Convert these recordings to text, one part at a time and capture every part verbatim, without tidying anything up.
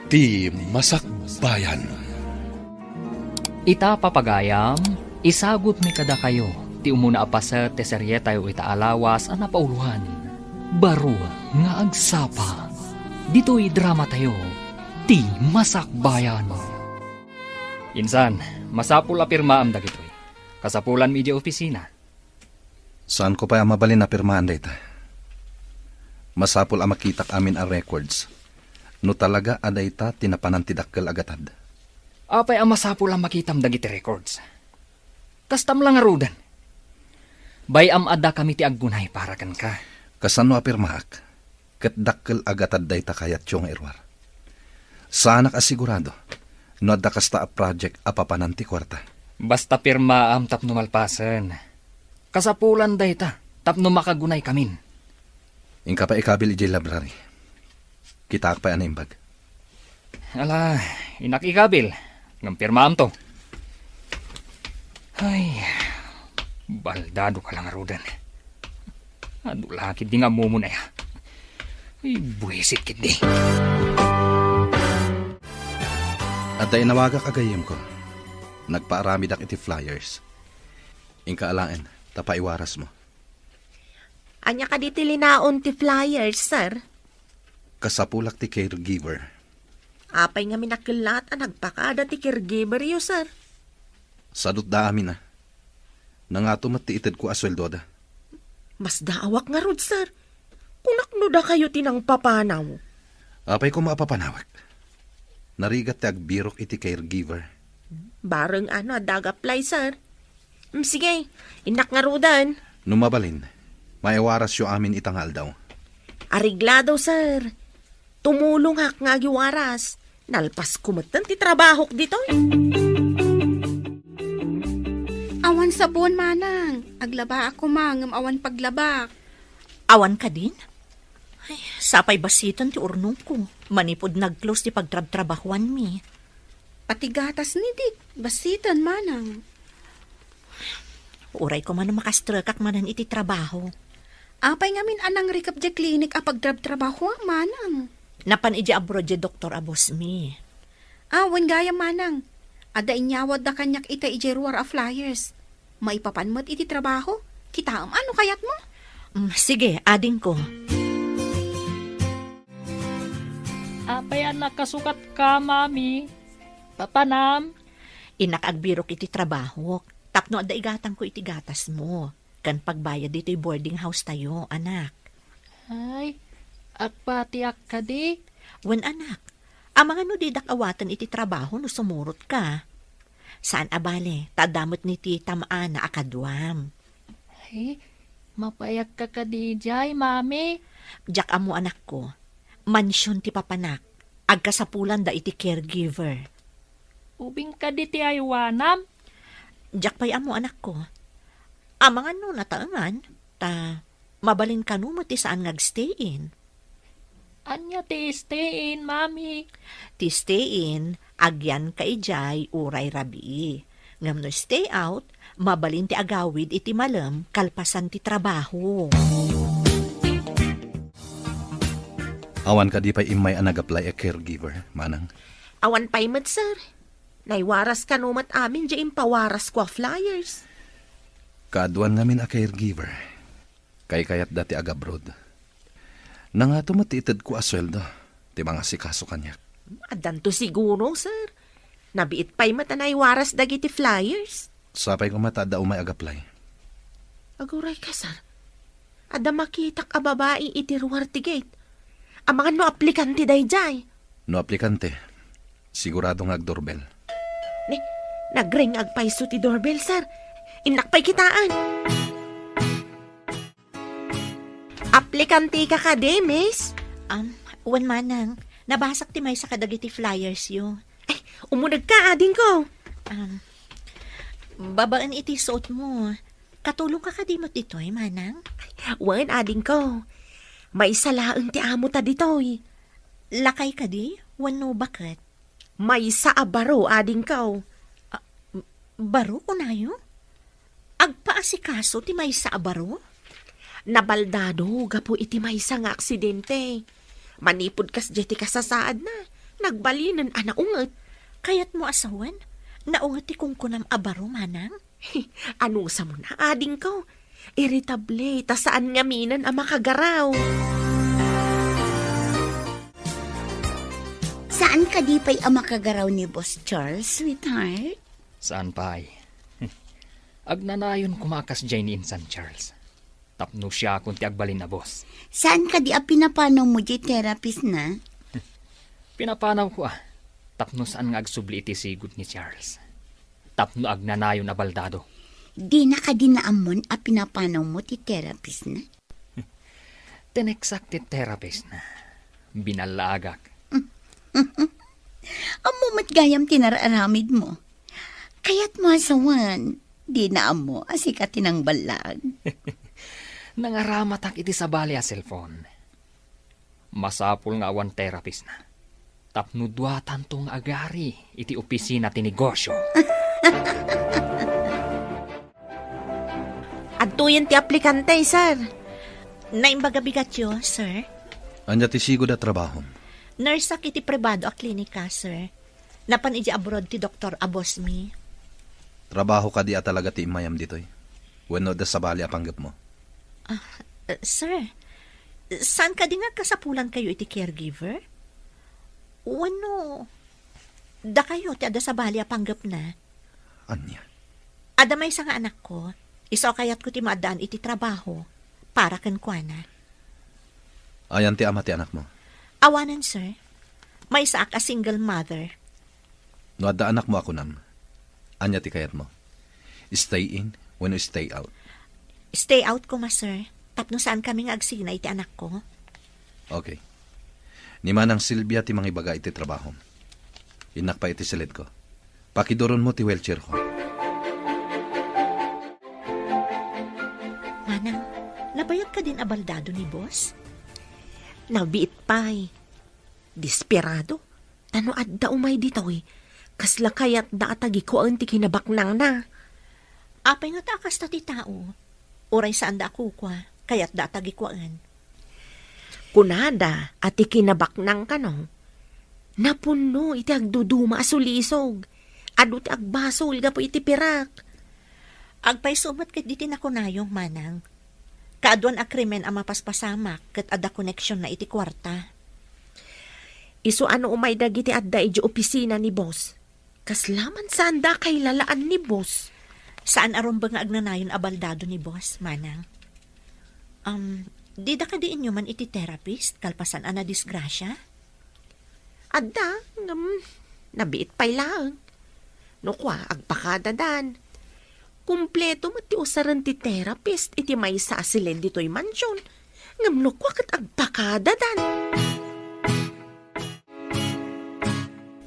Ti Masakbayan. Ita, papagayam, isagutmi kadakayo ti umuna a paset ti serietayo ita a lawas a napauloan, Baro nga Agsapa. Ditoy dramatayo, Ti Masakbayan. Insan, masapul a pirmaam dagitoy. Kasapulanmi idiay opisina. Saanko pay a mabalin a pirmaan dayta. Masapul a makitak amin a records no talaga a dayta ti napanan ti dakkel a gatad. Apay a masapul a makitam dagiti records? Kastam la ngaruden. Bay-am a dakami ti aggunay para kenka. Kasano a pirmaak? Ket dakkel a gatad dayta kayatyo nga iruar. Saanak a sigurado no adda kasta a project a papanan ti kuarta. Basta pirmaam tapno malpasen. Kasapulan dayta tapno makagunaykamin. Inka pay ikabil idiay library. Kitaak pay a naimbag. Ala, innak ikabil. Ngem pirmaamto. Ay, baldado ka la ngaruden. Adu la ketdi nga ammom aya. Ay, buisit ketdi. Adda inawagak a gayyemko. Nagpaaramidak iti flyers. Inka alaen, ta paiwarasmo. Ania kadi ti linaon ti flyers, sir? Kasapulak ti caregiver. Apay ngamin a kellat a nagpakada ti caregiver yo, sir? Sadutda amin a. Nangato met ti itedko a sueldoda. Masdaawak ngarud, sir. Kunak no dakayo ti nangpapanaw. Apay koma a papanawek. Narigat ti agbirok iti caregiver. Bareng ano adda ag-apply, sir. Mm, sige, innak ngaruden. No mabalin, maiwarasyo amin ita nga aldaw. Areglado, sir. Tumulongak nga agiwaras. Nalpasko metten ti trabahok ditoy. Awan sabon, manang. Aglabaak koma ngem awan paglabak. Awan kadin? Ay, sapay basiten ti urnongko. Manipud nag-close ti pagtrabtrabahuanmi. Pati gatas ni Dick, basiten, manang. Uray koma no makastrekak manen iti trabaho. Apay ngamin a nangrikep diay klinik a pagtrabtrabahuam, manang? Napan idiay abroad diay doktor a bossmi. Ah, wen gayam, manang. Adda inyawatda kaniak ita idiay ruar a flyers. Maipapan met iti trabaho. Kitaem a no kayatmo. Mm, sige, adingko. Apay a nakasukatka, Mami? Papanam? Innak agbirok iti trabahok, tapno adda igatangko iti gatasmo, ken pagbayad ditoy boarding house tayo, anak. Ay, agpatiak kadi? Wen, anak. Amangan no didak awaten iti trabaho no sumurotka. Saan a bale, ta adda met ni ti tam-ana a kaduam. Ay, mapaayagka kadi idiay, Mami? Diak ammo, anakko. Mansion ti papanak. Agkasapulanda iti caregiver. Ubing kadi ti aywanam? Diak pay ammo, anakko. Amangan no nataengan, ta mabalin kano met ti saan nga agstay-in. Ania ti stay-in, Mami? Ti stay-in, agyanka idiay uray rabii. Ngem no stay out, mabalin ti agawid iti malem kalpasan ti trabaho. Awan kadi pay immay a nag-apply a caregiver, manang? Awan pay met, sir. Naiwaras kano met amin diay impawarasko a flyers. Kaaduan ngamin a caregiver. Kaykayatda ti agabroad. Nangato met ti itedko a sueldo ti mangasikaso kaniak. Addanto siguro, sir. Nabiit pay met a naiwaras dagiti flyers. Sapay koma ta adda umay ag-apply. Aguray ka, sir. Adda makitak a babai iti ruar ti gate. Amangan no aplikante daydiay. No aplikante, sigurado nga agdoorbell. Ne, nagring agpayso ti doorbell, sir. Innak pay kitaen. Aplikante ka kadi, miss? Um, wen, manang, nabasak ti maysa kadagiti flyers yo. Ay, umuneg ka, adingko. Um, babaen iti suot mo. Katulong ka kadi met ditoy, manang? Wen, adingko. Maysa laeng ti amo ta ditoy. Lakay kadi? Wenno baket? Maysa a baro, adingko. Ah, baro, kunayo? Agpaasikaso ti maysa a baro? Nabaldado gapu iti maysa nga aksidente. Manipud kasdiay ti kasasaadna, Nagbalinen a naunget. Kayatmo a sawen? Naunget ti kunkunam a baro, manang? Anusam adingko. Irritable, ta saan ngaminen a makagaraw. Saan kadi pay a makagaraw ni Boss Charles, sweetheart? Saan pay? Agnanayon koma a kasdiay ni insan Charles. Tapno siakon ti agbalin a boss. Saan kadi a pinapanawmo diay therapist na? Pinapanawko a. Tapno saan nga agsubli iti sigud ni Charles. Tapno agnanayon a baldado. Dina kadi naammon a pinapanawmo ti therapist na? Tineksak ti therapist na. Binallaagak. Ammo met gayam ti nararamidmo. Kayatmo a sawen, dina ammo a sika ti nangballag. Nangaramatak iti sabali a cellphone. Masapul nga awan therapist na. Tapno duatanto nga agari iti opisina ti negosyo. Adtoyen ti aplikante, sir. Naimbag a bigatyo, sir. Ania ti sigud a trabahom? Nurse-ak iti pribado a klinika, sir. Napan idiay abroad ti doktor a boss mi. Trabaho kadi a talaga ti immayam ditoy? Wenno adda sabali a panggepmo? Ah, eh, sir, saan kadi nga agkasapulankayo iti caregiver? Wenno, dakayo ti adda sabali a panggepna? Ania? Adda maysa nga anakko, isu a kayatko ti maaddaan iti trabaho para kenkuana. Ayan ti ama ti anakmo? Awanen, sir. Maysaak a single mother. No adda anakmo a kunam, ania ti kayatmo? Stay in wenno stay out? Stay out koma, sir. Tapno saankami nga agsina iti anakko. Okay. Ni Manang Silvia ti mangibaga iti trabahom. Innak pay iti silidko. Pakiduronmo ti wheelchairko. Manang, nabayag kadin a baldado ni boss? Nabiit pay. Desperado. Ta no adda umay ditoy, kasla kayatda a tagikuaen ti kinabaknangna. Apay ngata a kasta ti tao? Uray saanda a kukua, kayatda a tagikuaen. Kunada a ti kinabaknang kano, napunno iti agduduma a sulisog. Adu ti agbasol gapu iti pirak. Agpayso met ket diti nakunayo, manang. Kaaduan a krimen a mapaspasamak ket adda koneksionna iti kuarta. Isu a no umay dagiti adda idiay opisina ni boss, kasla man saanda a kailalaan ni boss. Saan a rumbeng nga agnanayon a baldado ni boss, manang. Um, dida kadi inyoman iti therapist kalpasan a nadisgrasia? Adda, ngem nabiit pay laeng. No kua, agpakadadan. Kumpleto met ti usaren ti therapist iti maysa a silid ditoy mansion. Ngem no kua ket agpakadadan.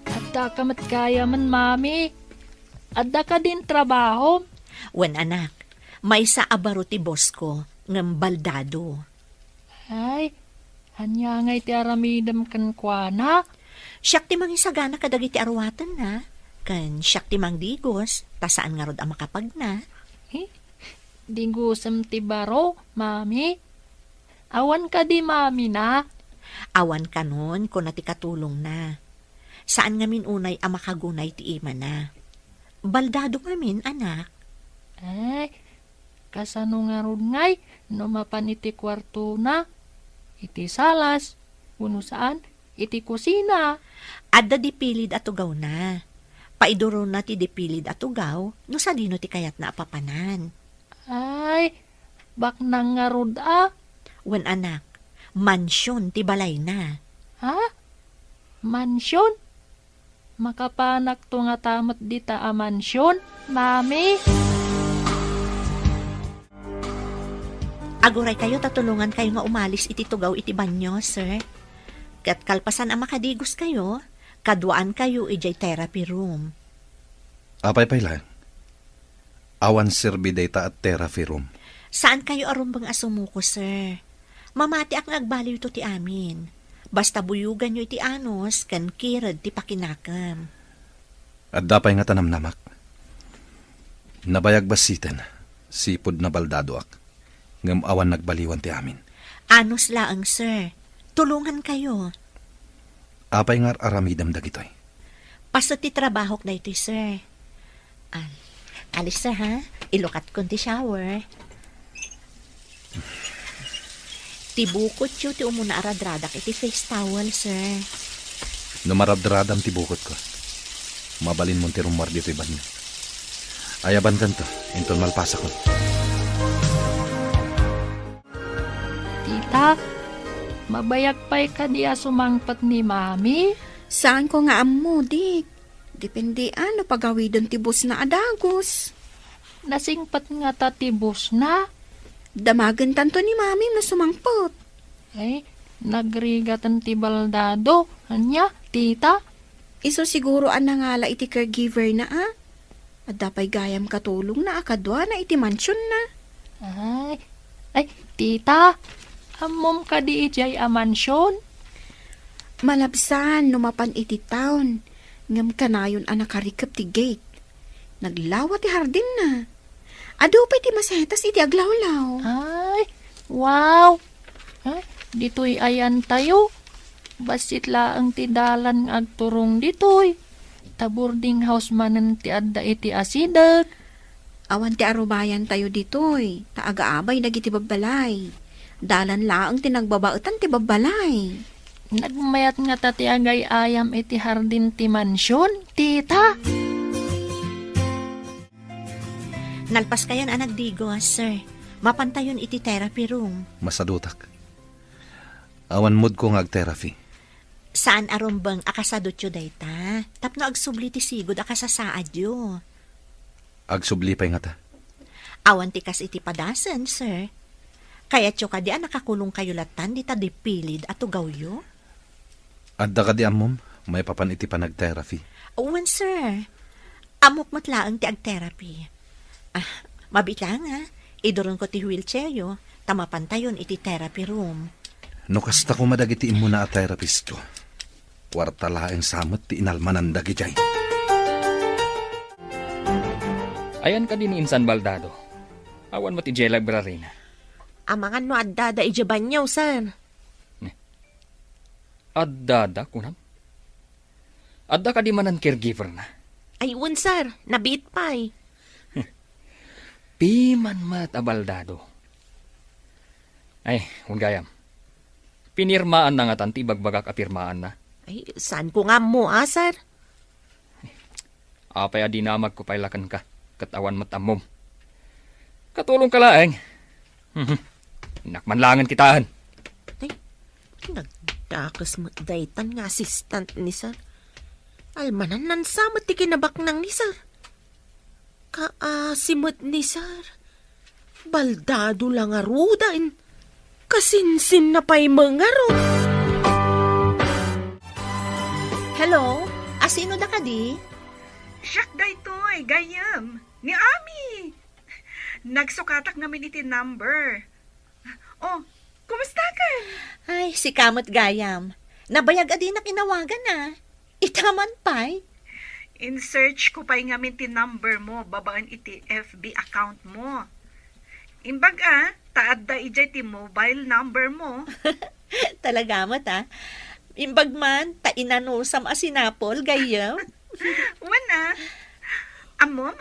Adda ka met gayamen, Mami. Adda kadin trabahom? Wen, anak, maysa a baro ti boss ko, ngem baldado. Ay, ania ngay ti aramidem kenkuana? Siak ti mangisagana kadagiti aruatenna, ken siak ti mangdigos, ta saan ngarud a makapagna. Eh, digosem ti baro, Mami? Awan kadi mamina? Awan kanon, kuna ti katulongna. Saan ngamin unay a makagunay ti imana. Baldado ngamin, anak. Ay, kasano ngarud ngay no mapan iti kuartona, iti salas, wenno saan, iti kusina? Adda dipilid a tugawna. Paidurona ti dipilid a tugaw no sadino ti kayatna a papanan. Ay, baknang ngarud a. Wen, anak, mansion ti balayna. Ha? Mansion? Makapanakto ngata met dita a mansion, Mami? Aguraykayo ta tulongankayo nga umalis iti tugaw iti banio, sir. Ket kalpasan a makadigoskayo, kaduaankayo idiay therapy room. Apay pay laeng? Awan serbi dayta a therapy room. Saankayo a rumbeng a sumuko, sir. Mamatiak nga agbalewto ti amin. Basta buyoganyo iti anus ken kired ti pakinakem. Adda pay nga tanamnamak. Nabayag bassiten, sipud nabaldadoak. Ngem awan nagbaliwan ti amin. Anus laeng, sir. Tulongankayo. Apay nga ar-aramidem dagitoy? Paset ti trabahok daytoy, sir. Ah, kalis, sir, ha? Ilukatkon ti shower. Ti bukotyo ti umuna a radradak iti face towel, sir. No maradradam ti bukotko, mabalinmon ti rummuar ditoy banio. Ayabankanto, inton malpasakon. Tita, mabayag pay kadi a sumangpet ni Mami? Saanko nga ammo, Dik. Depende a no pagawiden ti busna a dagus. Nasingpet ngata ti busna? Damagentanto ni Mami no sumangpet. Ay, nagrigaten ti baldado. Ania, tita? Isu siguro a nangala iti caregiver na, a? Adda pay gayam katulongna a kaduana iti mansionna. Ay, ay, tita, ammom kadi idiay a mansion? Malabsan no mapan iti town, ngem kanayon a nakarikep ti gate. Naglawa ti hardinna. Adu pay ti masetas iti aglawlaw. Ay, wow! Ay, ditoy ayantayo. Bassit laeng ti dalan nga agturong ditoy. Ta boarding house manen ti adda iti asideg. Awan ti arubayantayo ditoy, ta agaabay dagiti babbalay. Dalan laeng ti nagbabaetan ti babbalay. Nagmayat ngata ti agay-ayam iti hardin ti mansion, tita? Nalpaskayan a nagdigos, sir. Mapantayon iti therapy room. Masadutak. Awan moodko nga ag-therapy. Saan a rumbeng a kasadutyo dayta, tapno agsubli ti sigud a kasasaadyo. Agsubli pay ngata. Awan ti kas iti padasen, sir. Kayatyo kadi a nakakulongkayo lattan dita dipilid a tugawyo? Adda kadi ammom maipapan iti panag-therapy? Wen, sir. Ammok met laeng ti ag-therapy. Ah, mabiit laeng, ha? Iduronko ti wheelchairyo, ta mapantayon iti therapy room. No kasta koma dagiti immuna a therapistko, kuarta laeng sa met ti inalmanan dagidiay. Ayan kadi ni Insan Baldado? Awan met idiay library-na. Amangan no addada idiay banio, sir. Addada, kunam? Adda kadi manen caregiver-na? Ay, wen, sir. Nabiit pay. Piman met a Baldado. Ay, wen gayam. Pinirmaanna ngatan ti ibagbagak a pirmaanna? Ay, saanko nga ammo, a, sir? Apay a dinamagko pay la kenka, ket awan met ammom. Katulongka laeng. Mhm. Innak man laengen kitaen. Ay, nagdakes met daytan nga assistant ni sir. Almananna sa met ti kinabaknang ni sir. Kaasi met ni sir. Baldado la ngaruden. Kasinsinna pay met ngarud. Hello? Asino da kadi? Siak daytoy, gayyem. Ni Ami. Nagsukatak ngamin iti number. Oh, kumustakan? Ay, sika met gayam. Nabayag a dinak inawagan a. Ita man pay? In-search ko pay ngamin ti number mo babaen iti F B account mo. Imbag a, ta adda idiay ti mobile number mo. Talaga met, a. Imbag man, ta inanusam a sinapol, gayyem. Wen a. Ammom,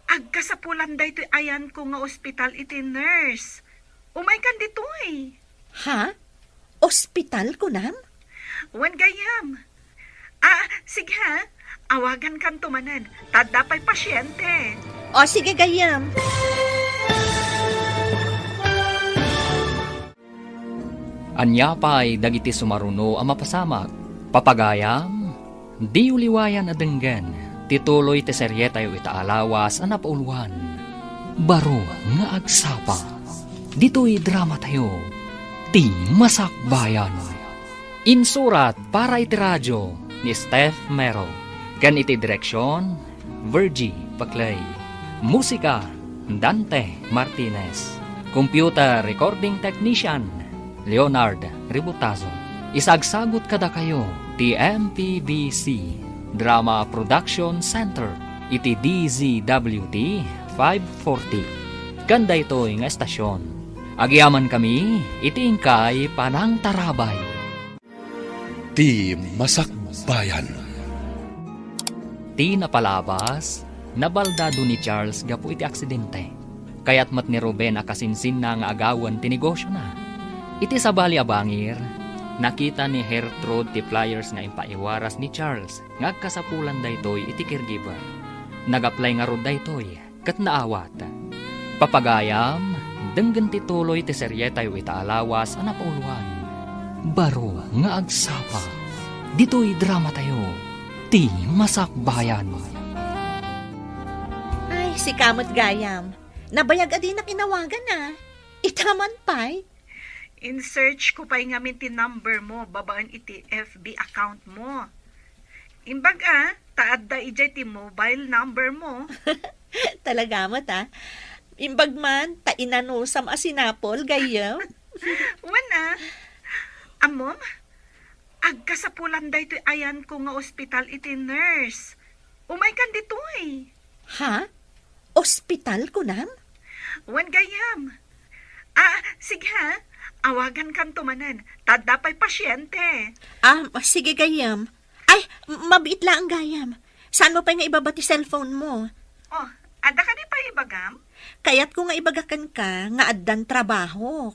agkasapulan daytoy ayanko nga ospital iti nurse. Umaykan ditoy. Ha? Ospital, kunam? Wen gayam. Ah, sige ha. Awagankanto manen. Ta adda pay pasiente. O, sige, gayam. Ania pay dagiti sumaruno a mapasamak? Papagayam, diyo liwayan a denggen ti tuloy ti serietayo ita a lawas a napauluan, Baro nga Agsapa. Ditoy dramatayo, Ti Masakbayan. Insurat para iti radio ni Steph Mero, ken iti direksion, Virgie Paclay. Musika, Dante Martinez. Computer recording technician, Leonard Ributazo. Isagsagut kadakayo ti M P B C Drama Production Center iti D Z W T five forty. Ken daytoy nga estasion, agyamankami iti inkay panangtarabay. Ti Masakbayan. Ti napalabas, nabaldado ni Charles gapu iti aksidente. Kayat met ni Ruben a kasinsinna nga agawen ti negosiona. Iti sabali a bangir, nakita ni Gertrude ti flyers nga impaiwaras ni Charles nga agkasapulan daytoy iti caregiver. Nag-apply ngarud daytoy ket naawat. Papagayam, denggen ti tuloy ti serietayo ita a lawas a napauluan. Baro nga agsapa. Ditoy dramatayo, Ti Masakbayan. Ay, sika met gayam. Nabayag a dinak inawagan a. Ita man pay. In-search ko pay ngamin ti number mo babaen iti F B account mo. Imbag a, ta adda idiay ti mobile number mo. Talaga met, a. Imbag man, ta inanusam a sinapol, gayyem. Wen a. Ammom, agkasapulan daytoy ayanko nga ospital iti nurse. Umaykan ditoy. Ha? Ospital, kunam? Wen gayyem. Ah, sige ha. Awagankanto manen. Ta adda pay pasiente. Ah, sige gayyem. Ay, m-, mabiit laeng gayam. Saanmo pay nga ibaba ti cellphone mo? Oh, adda kadi pay ibagam? Kayatko nga ibaga kenka nga addan trabahok.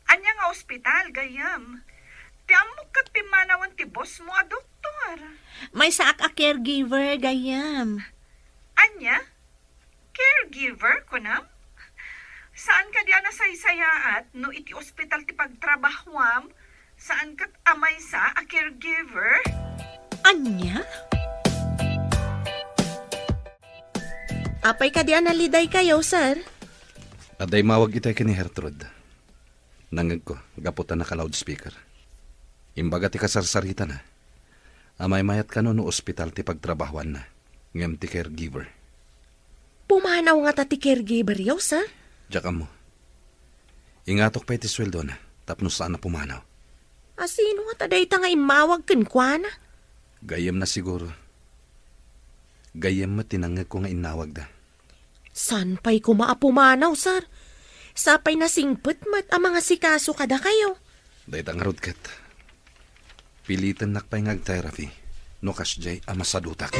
Ania nga ospital, gayyem? Ti ammok ket pimmanawen ti boss mo a doktor. Maysaak a caregiver, gayyem. Ania? Caregiver, kunam? Saan kadi a nasaysayaat no iti ospital ti pagtrabahuam, saan ket a maysa a caregiver? Ania? Apay kadi a nalidaykayo, sir? Adda immawag itay ken ni Gertrude. Nangngegko, gapu ta naka-loudspeaker. Imbaga ti kasarsaritana. Amaymayat kano no ospital ti pagtrabahuanna, ngem ti caregiver. Pumanaw ngata ti caregiver-yo, sir? Diak ammo. Ingatok pay ti sueldona, tapno saan a pumanaw. A sino ngata dayta nga immawag kenkuana? Gayyemna siguro. Gayyem met ti nangngegko nga innawagda. Saan pay koma a pumanaw, sir? Sapay nasingpet met a mangasikaso kadakayo. Dayta ngarud ket, pilitennak pay nga ag-therapy no kasdiay a masadutak.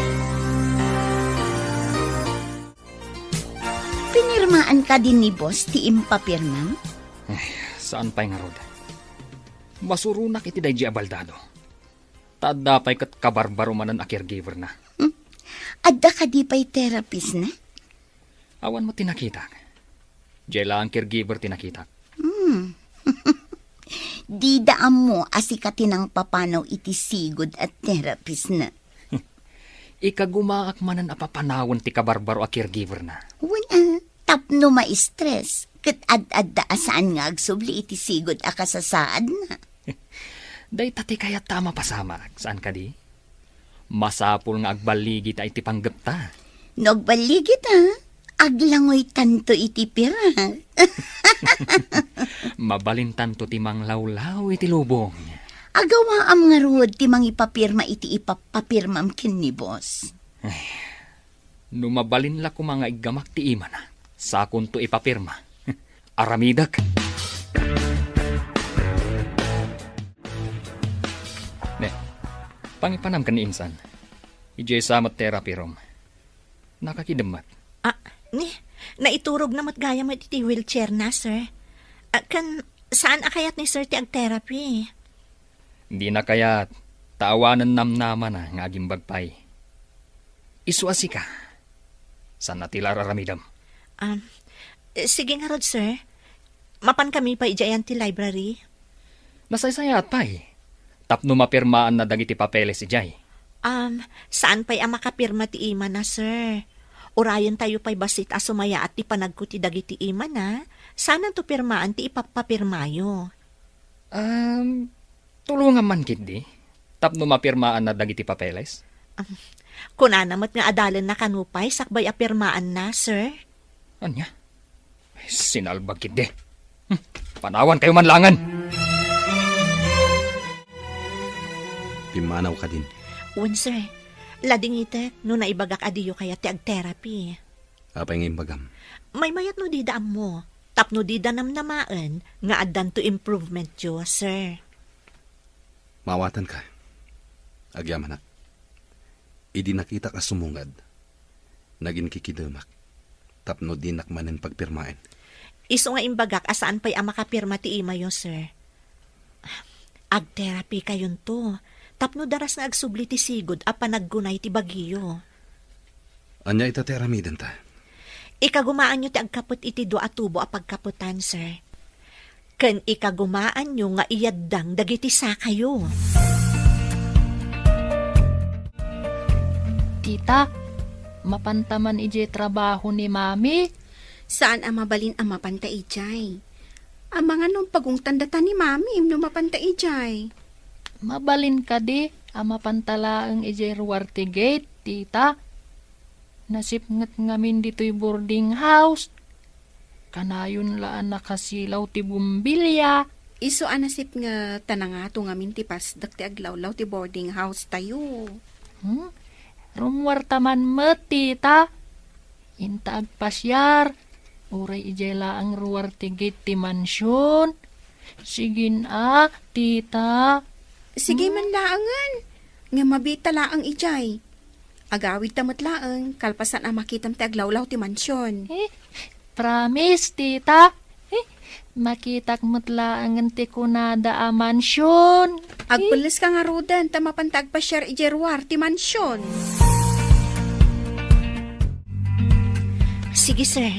Pinirmaan kadi ni boss ti impapirmam? Ay, saan pay ngarud. Masuronak iti daydiay a baldado. Ta adda pay ket kabarbaro manen a caregiver-na. Hmm. Adda kadi pay therapist-na? Awan met ti nakitak. Diay laeng caregiver ti nakitak. Hmm. Dida ammo a sika ti nangpapanaw iti sigud a therapist-na. Ikagumaak manen a papanawen ti kabarbaro a caregiver-na. Wen a, tapno ma-stress, ket ad-adda a saan nga agsubli iti sigud a kasasaadna. Dayta ti kayatta a mapasamak, saan kadi? Masapul nga agballigita iti panggepta. No agballigita, aglangoytanto iti pirak. Mabalintanto ti manglawlaw iti lubong. Agawaam ngarud ti mangipapirma iti ipapapirmam ken ni boss. Ay, no mabalin la koma nga iggamak ti imana, sakonto ipapirma. Aramidek. Ne, pangipanam ken ni insan. Idiay sa met therapy room. Nakakidem met. Ah, ni, naiturogna met gayam iti wheelchair-na, sir. Ah, ken saan a kayat ni sir ti ag-therapy? Dina kayat, ta awanen namnamana nga agimbag pay. Isu a sika. Saan a ti la ar-aramidem? Um, eh, sige ngarud, sir. Mapankami pay idiay ayan ti library? Nasaysayaat pay. Tapno mapirmaanna dagiti papeles idiay. Um, saan pay a makapirma ti imana, sir? Urayentayo pay bassit a sumayaat ti panagko ti dagiti imana. Saananto pirmaan ti ipapapirmayo? Um, Tulongam man ketdi, tapno mapirmaanna dagiti papeles? Am, kunana met nga adalenna kano pay sakbay a pirmaanna, sir. Ania? Ay, sinalbag ketdi. Hmm, panawankayo man laengen. Pimmanaw kadin. Wen, sir. Ladingitek no naibagak a diyo kayat ti ag-therapy. Apay nga imbagam? Maymayat no dida ammo, tapno dida namnamaen nga addanto improvementyo, sir. Maawatanka. Agyamanak. Idi nakitak a sumungad, naginkikidemak tapno dinak manen pagpirmaen. Isu nga imbagak a saan pay a makapirma ti imayo, sir. Agterapikayonto tapno daras nga agsubli ti sigud a panaggunay ti bagiyo. Ania ita ti aramidenta? Ikagumaanyo ti agkapet iti dua a tubo a pagkapetan, sir. Ken ikagumaanyo nga iyaddang dagiti sakayo. Tita, mapanta man idiay trabaho ni Mami? Saan a mabalin a mapanta idiay. Amangan no pagungtan data ni Mami no mapanta idiay. Mabalin kadi a mapanta laeng idiay ruar ti gate, Tita? Nasipnget ngamin ditoy boarding house. Kanayon la a nakasilaw ti bombilya. Isu a nasipnget ta nangato ngamin ti pasdek ti aglawlaw ti boarding house tayo. Hmm? Rummuarta man met, Tita. Inta agpasiar, uray idiay laeng ruar ti gate ti mansion. Sige a, Tita. Sige Hmm? man laengen. Nga mabita laeng idiay. Agawidta met laeng, kalpasan a makitam ti aglawlaw ti mansion. Eh, promise, Tita. Eh, makitak met laengen ti kunada a mansion. Eh. Agpelleska ngaruden ta mapanta agpasiar idiay ruar ti mansion. Sige, sir.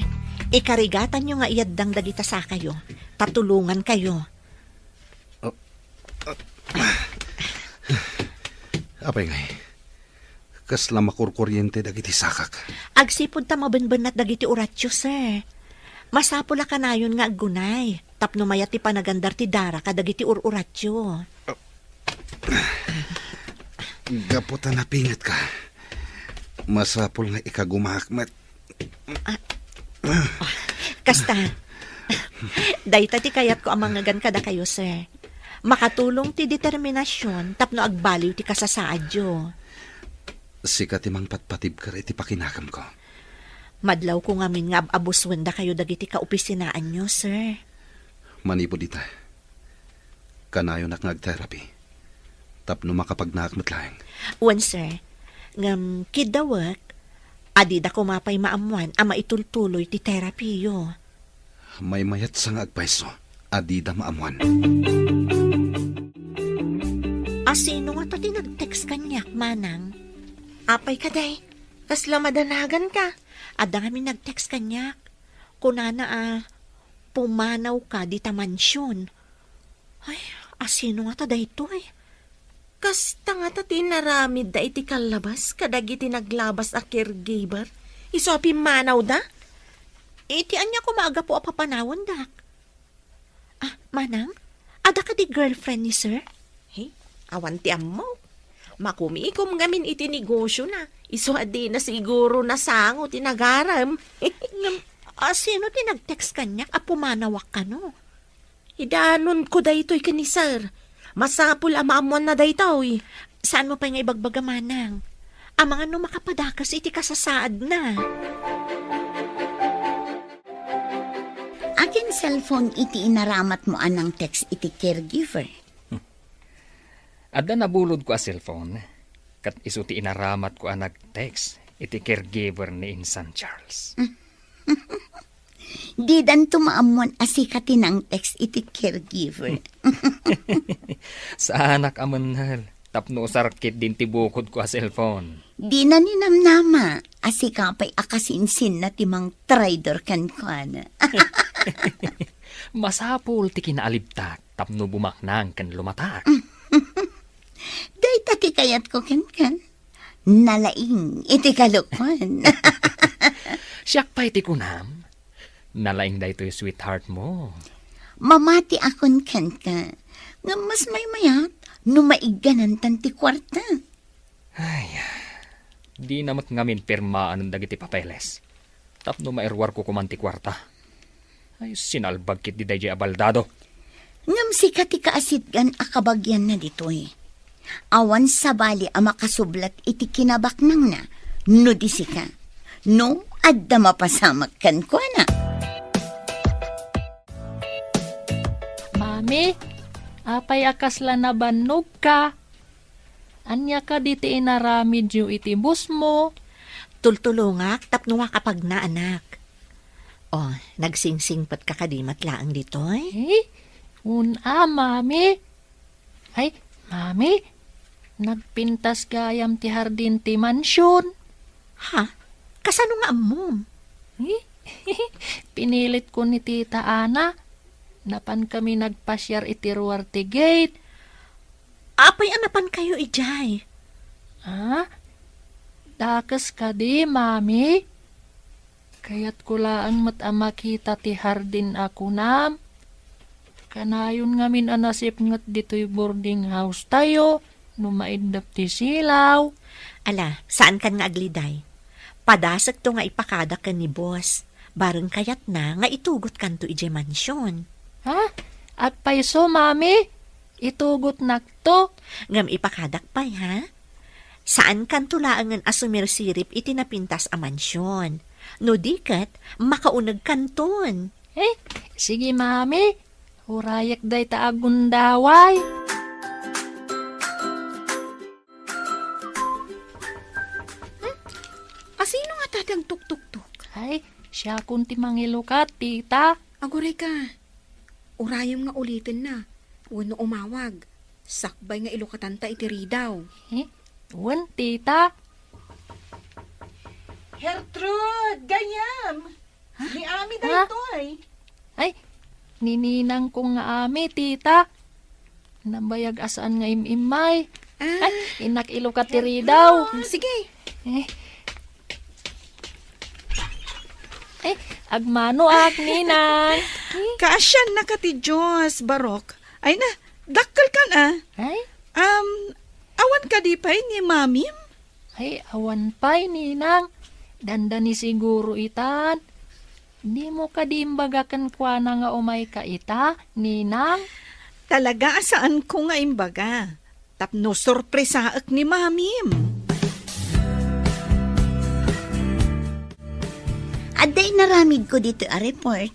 Ikarigatanyo nga iyaddang dagita sakayo. Tatulongankayo. Oh, ah. Apay ngay, kasla makurkuriente dagiti sakak? Agsipud ta mabenbennat dagiti uratio, sir. Masapul a kanayon nga aggunay tapno mayat ti panagandar ti dara kadagiti ur-uratio. Gapu ta napingetka, masapul nga ikagumaak met. Ah, ah, kasta, dayta ti kayatko a mangngegan kadakayo, sir. Makatulong ti determinasion tapno agbaliw ti kasasaadyo. Sika ti mangpatpatibker iti pakinakemko. Madlawko ngamin nga ab-abusuen dakayo dagiti kaopisinaanyo, sir. Manipud ita, kanayonak nga agterapi tapno makapagnaak met laeng. Wen, sir. Ngem kiddawek, adida koma pay maammuan a maitultuloy ti terapiyo. Maymayatsa nga agpayso, adida maammuan. A sino ngata ti nag-text kaniak, Manang? Apay kadi? Kasla madanaganka? Adda ngamin nag-text kaniak. Kunana a, pumanawka dita mansion. Ay, a sino ngata daytoy? Kasta ngata ti inaramidda iti kallabas kadagiti naglabas a caregiver? Isu a pimmanawda? Iti ania koma a gapu a papanawendak? Ah, Manang, adda kadi girlfriend ni Sir? He, awan ti ammok. Makumikom ngamin iti negosiona. Isu a dina siguro nasango ti nagarem. Ngem, a, sino ti nag-text kaniak a pumanawak kano? Idanonko daytoy ken ni Sir. Masapul a maammuanna daytoy. Saanmo pay nga ibagbaga, Manang? Amangan no makapadakes iti kasasaadna. Akin cellphone iti inaramatmo a nang-text iti caregiver? Adda nabulodko a cellphone, ket isu ti inaramatko a nag-text iti caregiver ni Insan Charles. Didanto maammuan a sika ti nang-text iti caregiver. Saanak a mennel, tapno usar ketdin ti bukodko a cellphone. Dina ninamnama a sika pay a kasinsinna ti mangtraidor kenkuana. Masapul ti kinaalibtak tapno bumaknang ken lumatak. Dayta ti kayatko kenka. Nalaing iti kalokuan. Siak pay ti kunam, nalaing daytoy sweetheart mo. Mamatiakon kenka. Ngem mas maymayat no maigganantan ti kuarta. Ay, dina met ngamin pirmaan dagiti papeles tapno mairuarko koman ti kuarta. Ay, sinalbag ketdi daydiay a baldado. Ngem sika ti kaasitgan a kabagianna ditoy. Awan sabali a makasublat iti kinabaknangna no di sika. No adda mapasamak kenkuana. Mami, Apay a kasla nabannogka? Ania kadi ti inaramidyo iti busmo? Tultulongak tapno makapagna, anak. O, nagsingsingpetka kadi met laeng ditoy? Eh? Un-a, Mami? Ay, Mami, nagpintas gayam ti hardin ti mansion. Ha? Kasano nga ammom? Eh? Pinilit ko ni Tita Ana. Napan kami nagpasiar iti ruar ti gate. Apay a napan kayo idiay? Ah? Dakes kadi, Mami? Kayatko laeng met a makita ti hardin a kunam. Kanayon ngamin a nasipnget ditoy boarding house tayo no maiddep ti silaw. Ala, saankan nga agliday. Padasekto nga ipakadak ken ni boss. Bareng kayatna nga itugotkanto idiay mansion. Ha? Agpayso, Mami? Itugotnakto? Ngem ipakadak pay, ha? Saankanto laengen a sumirsirip iti napintas a mansion. No di ket, makaunegkanton. Eh, sige, Mami. Urayek dayta a gundaway. Hmm? Asino nga ta ti agtuktuktok? Ay, siakon ti mangilukat, tita. Agurayka, urayem nga ulitenna wenno umawag. Sakbay nga ilukatanta iti ridaw. Eh, wen, tita. Gertrude, gayyem! Ni Ami Ha? daytoy. Ay, ni ninangko nga Ami, tita. Nabayag a saan nga im-immay. Ah. Ay, innak ilukat ti ridaw. Mm, sige. Eh. Eh, agmanoak, ninang. Eh. Kaasiannaka ti Dios, Barok. Ay na, dakkelkan a. Ay? Um, awan kadi pay ni Mamim? Ay, awan pay, ninang. Dandani siguro itan. Dimo kadi imbaga kenkuana nga umayka ita, ninang? Talaga a saanko nga imbaga. Tapno sorpresaek ni Mamim. Adda inaramidko ditoy a report,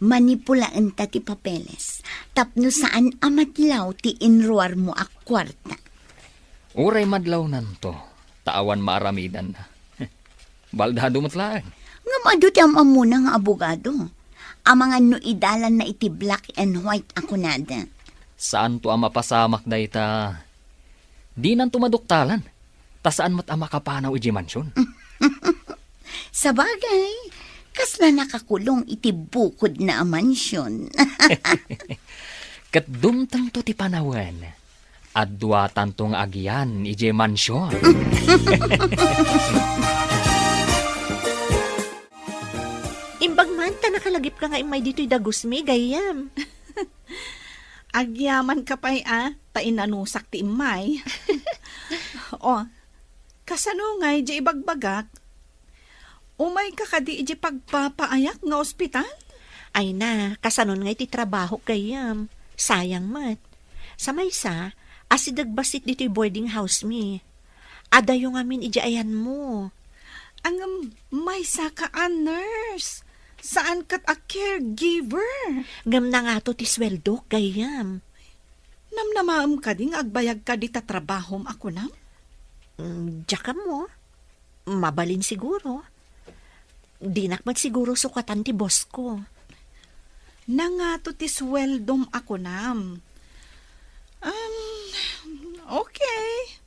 manipulaenta ti papeles, tapno saan a madlaw ti inruarmo a kuarta. Uray madlawnanto, ta awan maaramidanna. Baldado met laeng. Ngem adu ti am-ammona nga abogado. Amangan no idalanna iti black and white a kunada. Saanto a mapasamak dayta. Dinanto maduktalan, ta saan met a makapanaw idiay mansion. Sabagay, kasla nakakulong iti bukodna a mansion. Ket dumtengto ti panawen. Adduatanto nga agian idiay mansion. Imbag man ta nakalagipka nga immay ditoy dagusmi, gayyem. Agyamanka pay a, ta inanusak ti immay. O, kasano ngay di ibagbagak? Umayka kadi idiay pagpapaayak nga ospital? Ay na, kasanon ngay ti trabahok, gayyem? Sayang met. Sa maysa, asideg bassit ditoy boarding house mi. Adayo ngamin idiay ayanmo. Ngem maysaka a nurse, saan ket a caregiver. Ngem nangato ti sueldok, gayyem? Namnamaem kadi nga agbayagka dita trabahom a kunam? Mm, diak ammo. Mabalin siguro. Dinak met siguro sukatan ti boss ko. Nangato ti sueldom a kunam. Um, okay.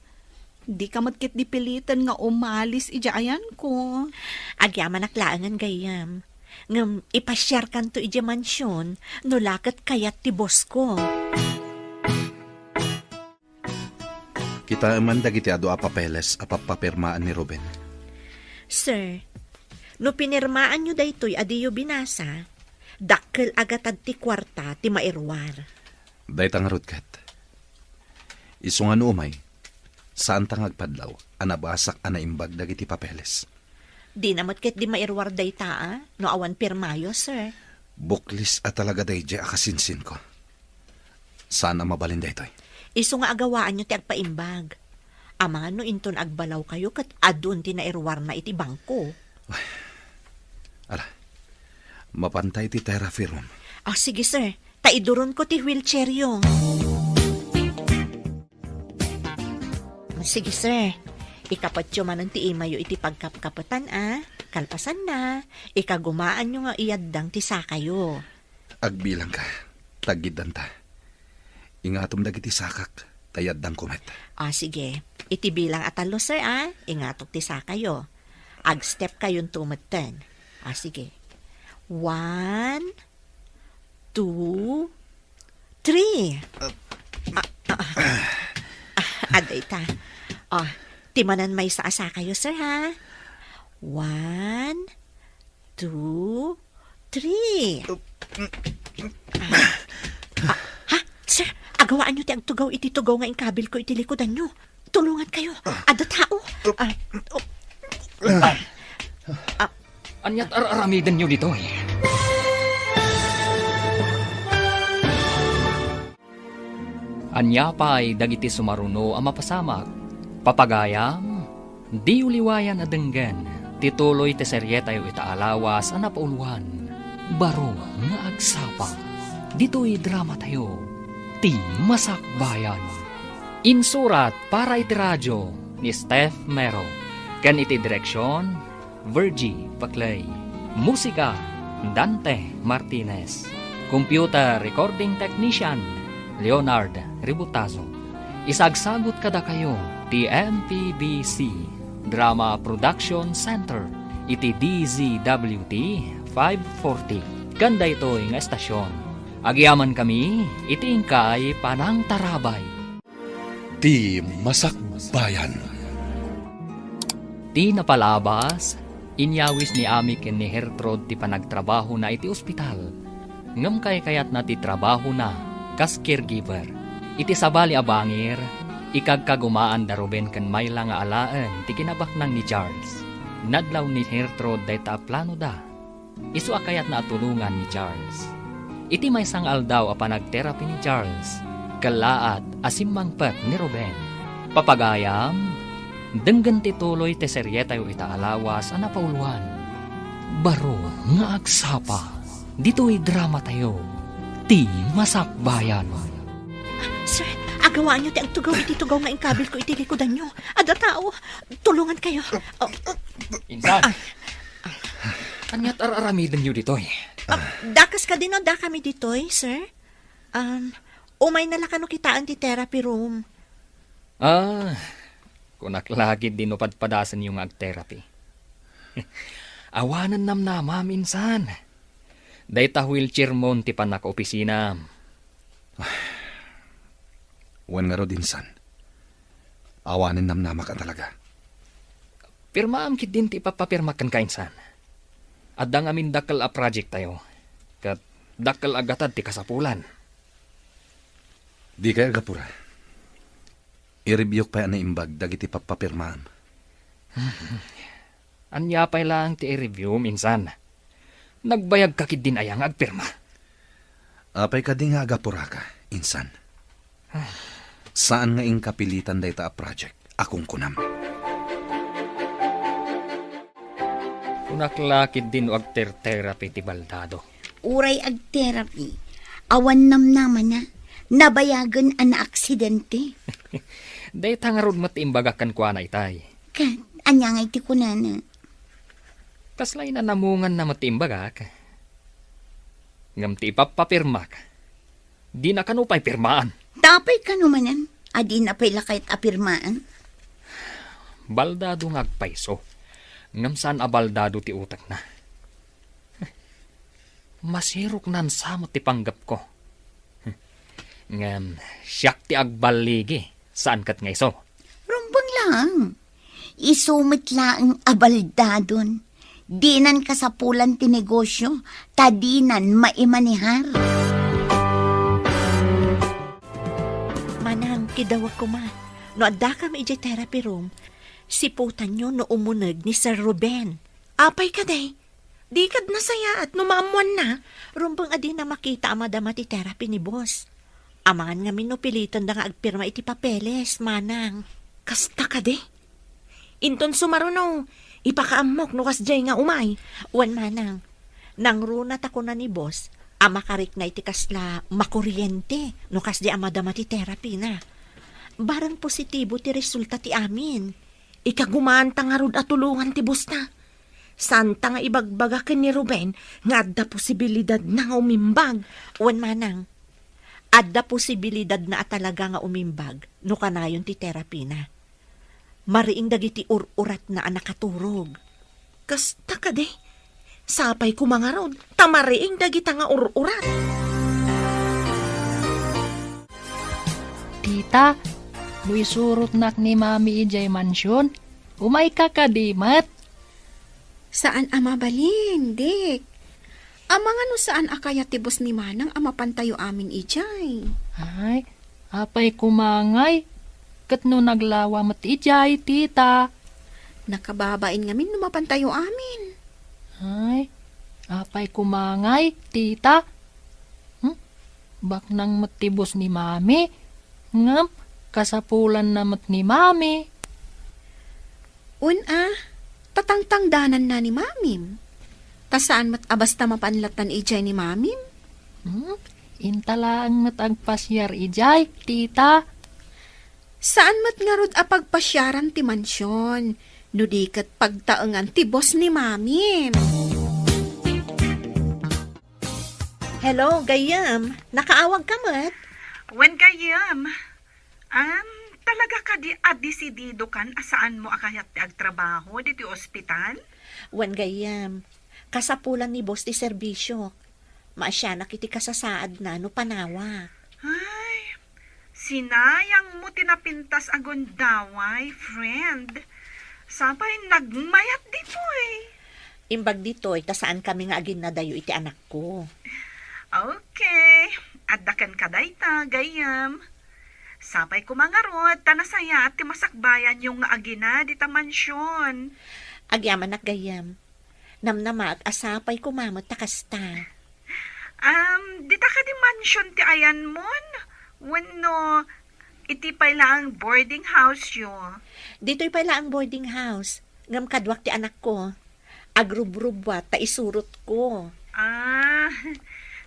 Dika met ketdi piliten nga umalis idiay ayanko. Agyamanak laengen, gayyem. Ngem ipasiarkanto idiay mansion no la ket kayat ti boss ko. Kitaem man dagiti adu a papeles a pappapirmaan ni Ruben. Sir, no pinirmaanyo daytoy a diyo binasa, dakkel a gatad ti kuarta ti mairuar. Dayta ngarud ket. Isu nga no umay, saanta nga agpadlaw a nabasak a naimbag dagiti papeles. Dina met ketdi mairuar dayta a, no awan pirmayo, sir. Buklis a talaga daydiay a kasinsinko. Saan a mabalin daytoy? Isu nga agawaanyo ti agpaimbag. Amangan no inton agbalaw kayo ket adun ti nairuarna iti bangko. Ala, mapanta iti therapy room. Ah, sige, sir. Ta iduronko ti wheelchairyo. Sige, sir. Ikapatyo manen ti imayo iti pagkapkapetan, a. Kalpasanna, ikagumaanyo nga iyaddang ti sakayo. Agbilangka, taggiddanta. Ingatom dagiti sakak, ta iyaddangko met. A, sige. Iti bilang a tallo, sir, a. Ingatok ti sakayo. Agstep kayonto metten. A, sige. One, two, three. Ah, ah, ah. Ah, adda ita. Ah, ti manen maysa a sakayo, sir, ha? One, two, three. Ah, ah, ha? Sir, agawaanyo ti agtugaw iti tugaw nga inkabilko iti likudanyo. Tulongan kayo. Adda tao. Ah, oh. Ah, Aniat ar-aramidenyo ditoy? Ania pay dagiti sumaruno a mapasamak? Papagayam, diyo liwayan a denggen ti tuloy ti serietayo ita a lawas a napauluan, Baro nga Agsapa, ditoy dramatayo, Ti Masakbayan. Insurat para iti radio ni Steph Mero, ken iti direksion, Virgie Paclay. Musika, Dante Martinez. Computer Recording Technician, Leonard Ributazo. Isagsagut kadakayo ti M P B C Drama Production Center iti D Z W T five forty. Ken daytoy nga estasion, agyamankami iti inkay panangtarabay. Ti Masakbayan. Ti napalabas, inyawis ni Ami ken ni Gertrude ti panagtrabahona iti ospital, ngem kaykayatna ti trabahona kas caregiver. Iti sabali a bangir, ikagkagumaan da Ruben ken Myla nga alaen ti kinabaknang ni Charles. Nadlaw ni Gertrude dayta a planoda. Isu a kayatna a tulongan ni Charles. Iti maysa nga aldaw a panagterapi ni Charles, kellaat a simmangpet ni Ruben. Papagayam, denggen ti tuloy ti serietayo ita a lawas a napauluan, Baro nga Agsapa, ditoy dramatayo, Ti Masakbayan. Sir, agawaanyo ti agtugaw iti tugaw nga inkabilko iti likudanyo. Adda tao. Tulongan kayo. Oh. Insan, aniat ar-aramidenyo ditoy? Ah, dakas kadi no dakami ditoy, sir? Um, umayna la kano kitaen ti therapy room. Ah, kunak la ketdi no padpadasenyo nga agterapi. Awanen namnamam, insan. Dayta wheelchair mon ti pannakaopisinam. Wen ngarud, insan. Awanen namnamak a talaga. Pirmaam ketdin ti ipapapirmak kenka, insan. Adda ngamin dakkel a project tayo, ket dakkel a gatad ti kasapulan. Dikay agapura. I-reviewk pay a naimbag dagiti pappapirmaam. Ania pay laeng ti i-review, insan? Nagbayagka ketdin aya nga agpirma? Apay kadi nga agapuraka, insan? Saan nga inka pilitan dayta a project a kunkunam? Kunak la ketdin no agter-therapy ti baldado. Uray agterapi, awan namnamana, nabayagen a naaksidente. Dayta ngarud met ti imbagak kenkuana itay. Ket ania ngay ti kunana? Kasla inanamunganna met ti imbagak. Ngem ti ipappapirmak, dina kano pay pirmaan. Apay kano manen a dina pay la kayat a pirmaan? Baldado nga agpayso, ngem saan a baldado ti utekna. Masiroknan sa met ti panggepko. Ngem siak ti agballigi, saan ket nga isu. Rumbeng laeng. Isu met laeng a baldadon. Dinan kasapulan ti negosio, ta dinan maimanehar. Manang, kidawag koma. No addakam idiay therapy room, siputanyo no umuneg ni Sir Ruben. Apay kadi? Di kad nasayaat no maammoanna. Rumbeng a dina makita a madama ti therapy ni boss. Amangan ngamin no pilitenda nga agpirma iti papeles, manang. Kasta kadi? Inton sumaruno, ipakaammok no kasdiay nga umay. Wen, manang. Nangruna ta kuna ni boss a makarikna iti kasla makuriente no kasdi a madama ti therapy na. Barang positibo ti resulta ti amin. Ikagumaanta ngarud a tulongan ti boss na. Saanta nga ibagbaga ken ni Ruben nga adda posibilidadna nga umimbag. Wen manang, adda posibilidadna a talaga nga umimbag no kanayon ti therapy na. Mariing dagiti ur-uratna a nakaturog. Kasta kadi? Sapay koma ngarud, ta mariing dagita nga ur-urat. Tita, no isurotnak ni Mami idiay mansion, umayka kadi met? Saan a mabalin, Dick. Amangan no saan a kayat ti boss ni Manang a mapantayo amin idiay. Ay, apay koma ngay, ket no naglawa met idiay, tita? Nakababain ngamin no mapantayo amin. Ay, apay koma ngay, tita? Hmm? Baknang met ti boss ni Mami, ngem kasapulanna met ni Mami. Wen a, tatangtangdananna ni Mamim. Ta saan met a basta mapanlatan idiay ni Mamim. Hmm? Inta laeng met agpasiar idiay, tita. Saan met ngarud a pagpasiaran ti mansion, no di ket pagtaengan ti boss ni Mamim. Hello, gayyem. Nakaawagka met? Wen, gayyem. Am, talaga kadi a desididokan a saanmo a kayat ti agtrabaho ditoy ospital? Wen, gayyem. Kasapulan ni boss ti serbisiok. Maasianak iti kasasaadna no panawak. Ay, sinayangmo ti napintas a gundaway, friend. Sapay nagmayat ditoy. Imbag ditoy, ta saankami nga aginnadayo iti anakko. Okay. Adda kenka dayta, gayyem. Sapay koma ngarud, ta nasayaat ti masakbayanyo nga agina dita mansion. Agyamanak, gayyem. Namnamaek a sapay koma met ta kasta. Um, dita kadi mansion ti ayanmon? Wenno iti pay laeng boarding house yo? Ditoy pay laeng boarding house. Ngem kaduak ti anakko. Agrubrubbuat ta isurotko. Ah,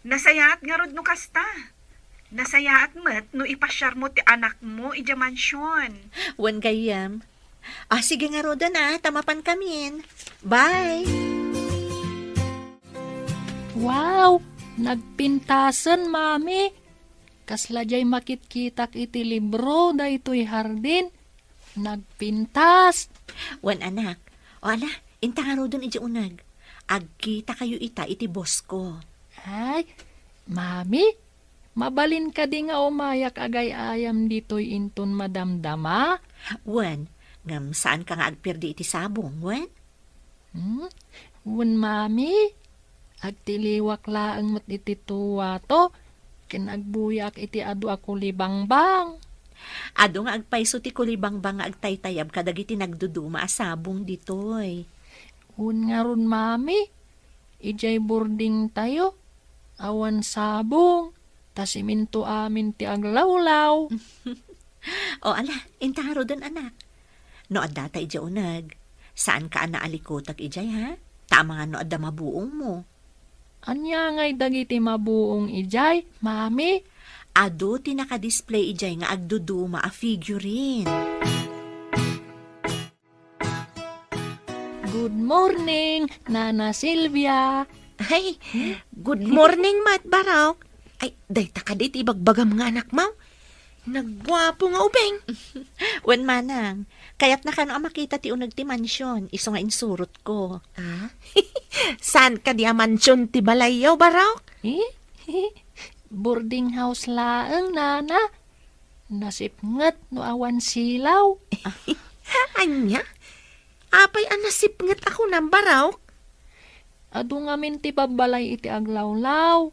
nasayaat ngarud no kasta. Nasayaat met no ipasiarmo ti anakmo idiay mansion. Wen, gayyem. Ah, sige ngaruden a, ta mapankamin. Bye! Wow! Nagpintasen, Mami. Kasla diay makitkitak iti libro daytoy hardin. Nagpintas. Wen, anak. O ala, inta ngaruden idiay uneg. Agkitakayo ita iti boss ko. Ay, Mami, mabalin kadi nga umayak agay-ayam ditoy inton madamdama? Wen, ngem saanka nga agperdi iti sabong, wen? Hmm? Wen, Mami, agtiliwak laeng met iti tuwato, ken agbuyaak iti adu a kulibangbang. Adu nga agpayso ti kulibangbang nga agtaytayab kadagiti nagduduma a sabong ditoy. Wen ngarud, Mami, idiay boardingtayo, awan sabong, ta simento amin ti aglawlaw. O ala, inta ngaruden, anak. No addata idiay uneg, saanka a naalikutek idiay, ha? Ta amangan no adda mabuongmo. Ania ngay dagiti mabuong idiay, Mami? Adu ti nakadisplay idiay nga agduduma a figurine. Good morning, Nana Silvia. Ay, good morning met, Barok. Ay, dayta kadi ti ibagbagam nga anakmo? Nagguapo nga ubing. Wen manang, kayatna kano a makita ti uneg ti mansion, isu nga insurotko. Ah? Saan kadi a mansion ti balayyo, Barok? Eh? Boarding house laeng, Nana. Nasipnget no awan silaw. Ania? Apay a nasipnget a kunam, Barok? Adu ngamin ti babbalay iti aglawlaw.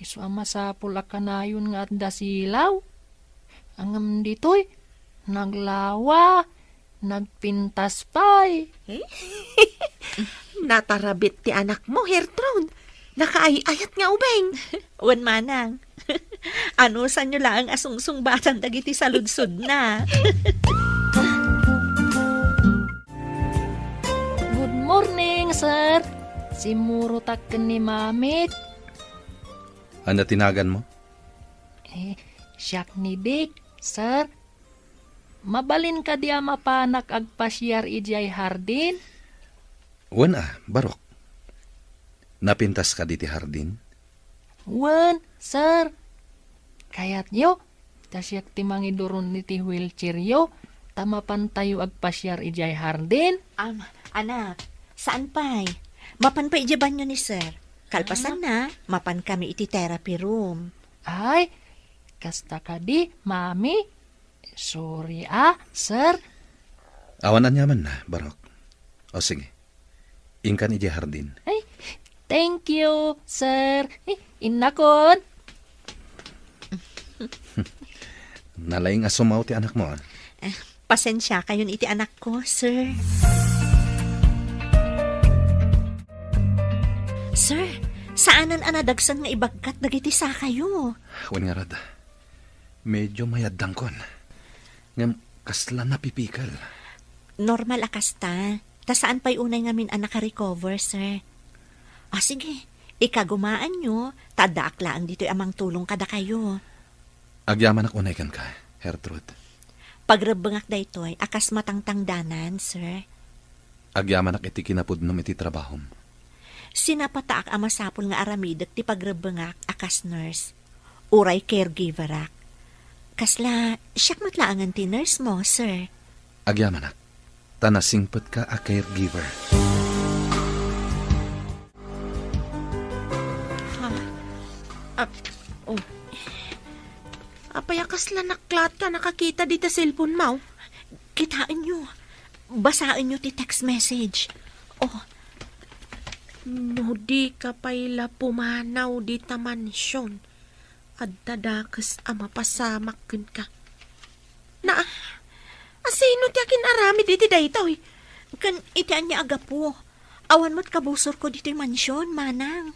Isu a masapul a kanayon nga adda silaw. Ngem ditoy, naglawa, nagpintas pay. Eh? Natarabit ti anakmo, Gertrude. Nakaay-ayat nga ubing. Wen manang. Anusanyo laeng a sungsungbatan dagiti saludsodna. Good morning, sir. Simmurotak ken ni Mamik. Ania ti naganmo? Eh, siak ni Dick, sir. mabalin kadi a mapanak agpasiar idiay hardin? Wen a, Barok. Napintas kadi ti hardin? Wen, sir. Kayatyo, ta siak ti mangiduron iti wheelchairyo, ta mapantayo agpasiar idiay hardin? Am, anak, saan pay? Mapan pay idiay banyo ni sir. Kalpasanna, mapan kami iti therapy room. Ay, kasta kadi, mami. Sorry, ah, sir. Awan aniamanna, Barok. O sige, inkan idiay hardin. Ay, thank you, sir. Ay, innakon. Nalaing a sumaw ti anakmo, ah. Eh, pasensiakayon iti anakko, sir. Sir, saanen a nadagsen nga ibagkat dagiti sakayo. Wen ngarud, medyo mayaddangkon. Ngem kasla napipikel. Normal a kasta. Ta saan pay unay ngamin a nakarecover, sir. Ah, sige, ikagumaanyo, ta addaak laeng ditoy a mangtulong kadakayo. Agyamanak unay kenka, Gertrude. Pagrebbengak daytoy a kas matangtangdanan, sir. Agyamanak iti kinapudnom iti trabahom. Sinapataak a masapul nga aramidek ti pagrebbengak a kas nurse. Uray caregiverak. Kasla, siak met laengen ti nurse mo, sir. Agyamanak, ta nasingpetka a caregiver. Ha? Ap-, oh. Apay a kasla naklaat ka nakakita dita cellphone mo? Kitaenyo. Basaenyo ti text message. Oh. No di ka pay la pumanaw dita mansion, adda dakes a mapasamak kenka. Na, asino ti akin-aramid iti daytoy? Ken iti ania a gapu? Awan met kabusorko ditoy mansion, manang.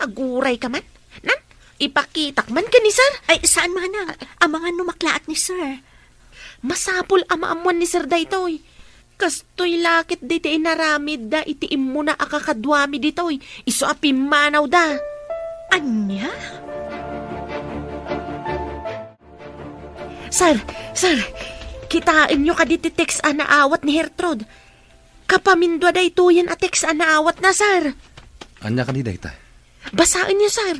Aguray ka man? Nan, ipakitak man ken ni sir? Ay, saan, manang. Amangan no maklaat ni sir. Masapul a maammuan ni sir daytoy. Kastoy la ket dayta inaramidda iti immuna a kakaduami ditoy, isu a pimmanawda. Ania? Sir, sir, kitaenyo kadi ti text a naawat ni Gertrude? Kapamindua daytoyen a text a naawatna, sir. Ania kadi dayta? Basaenyo, sir.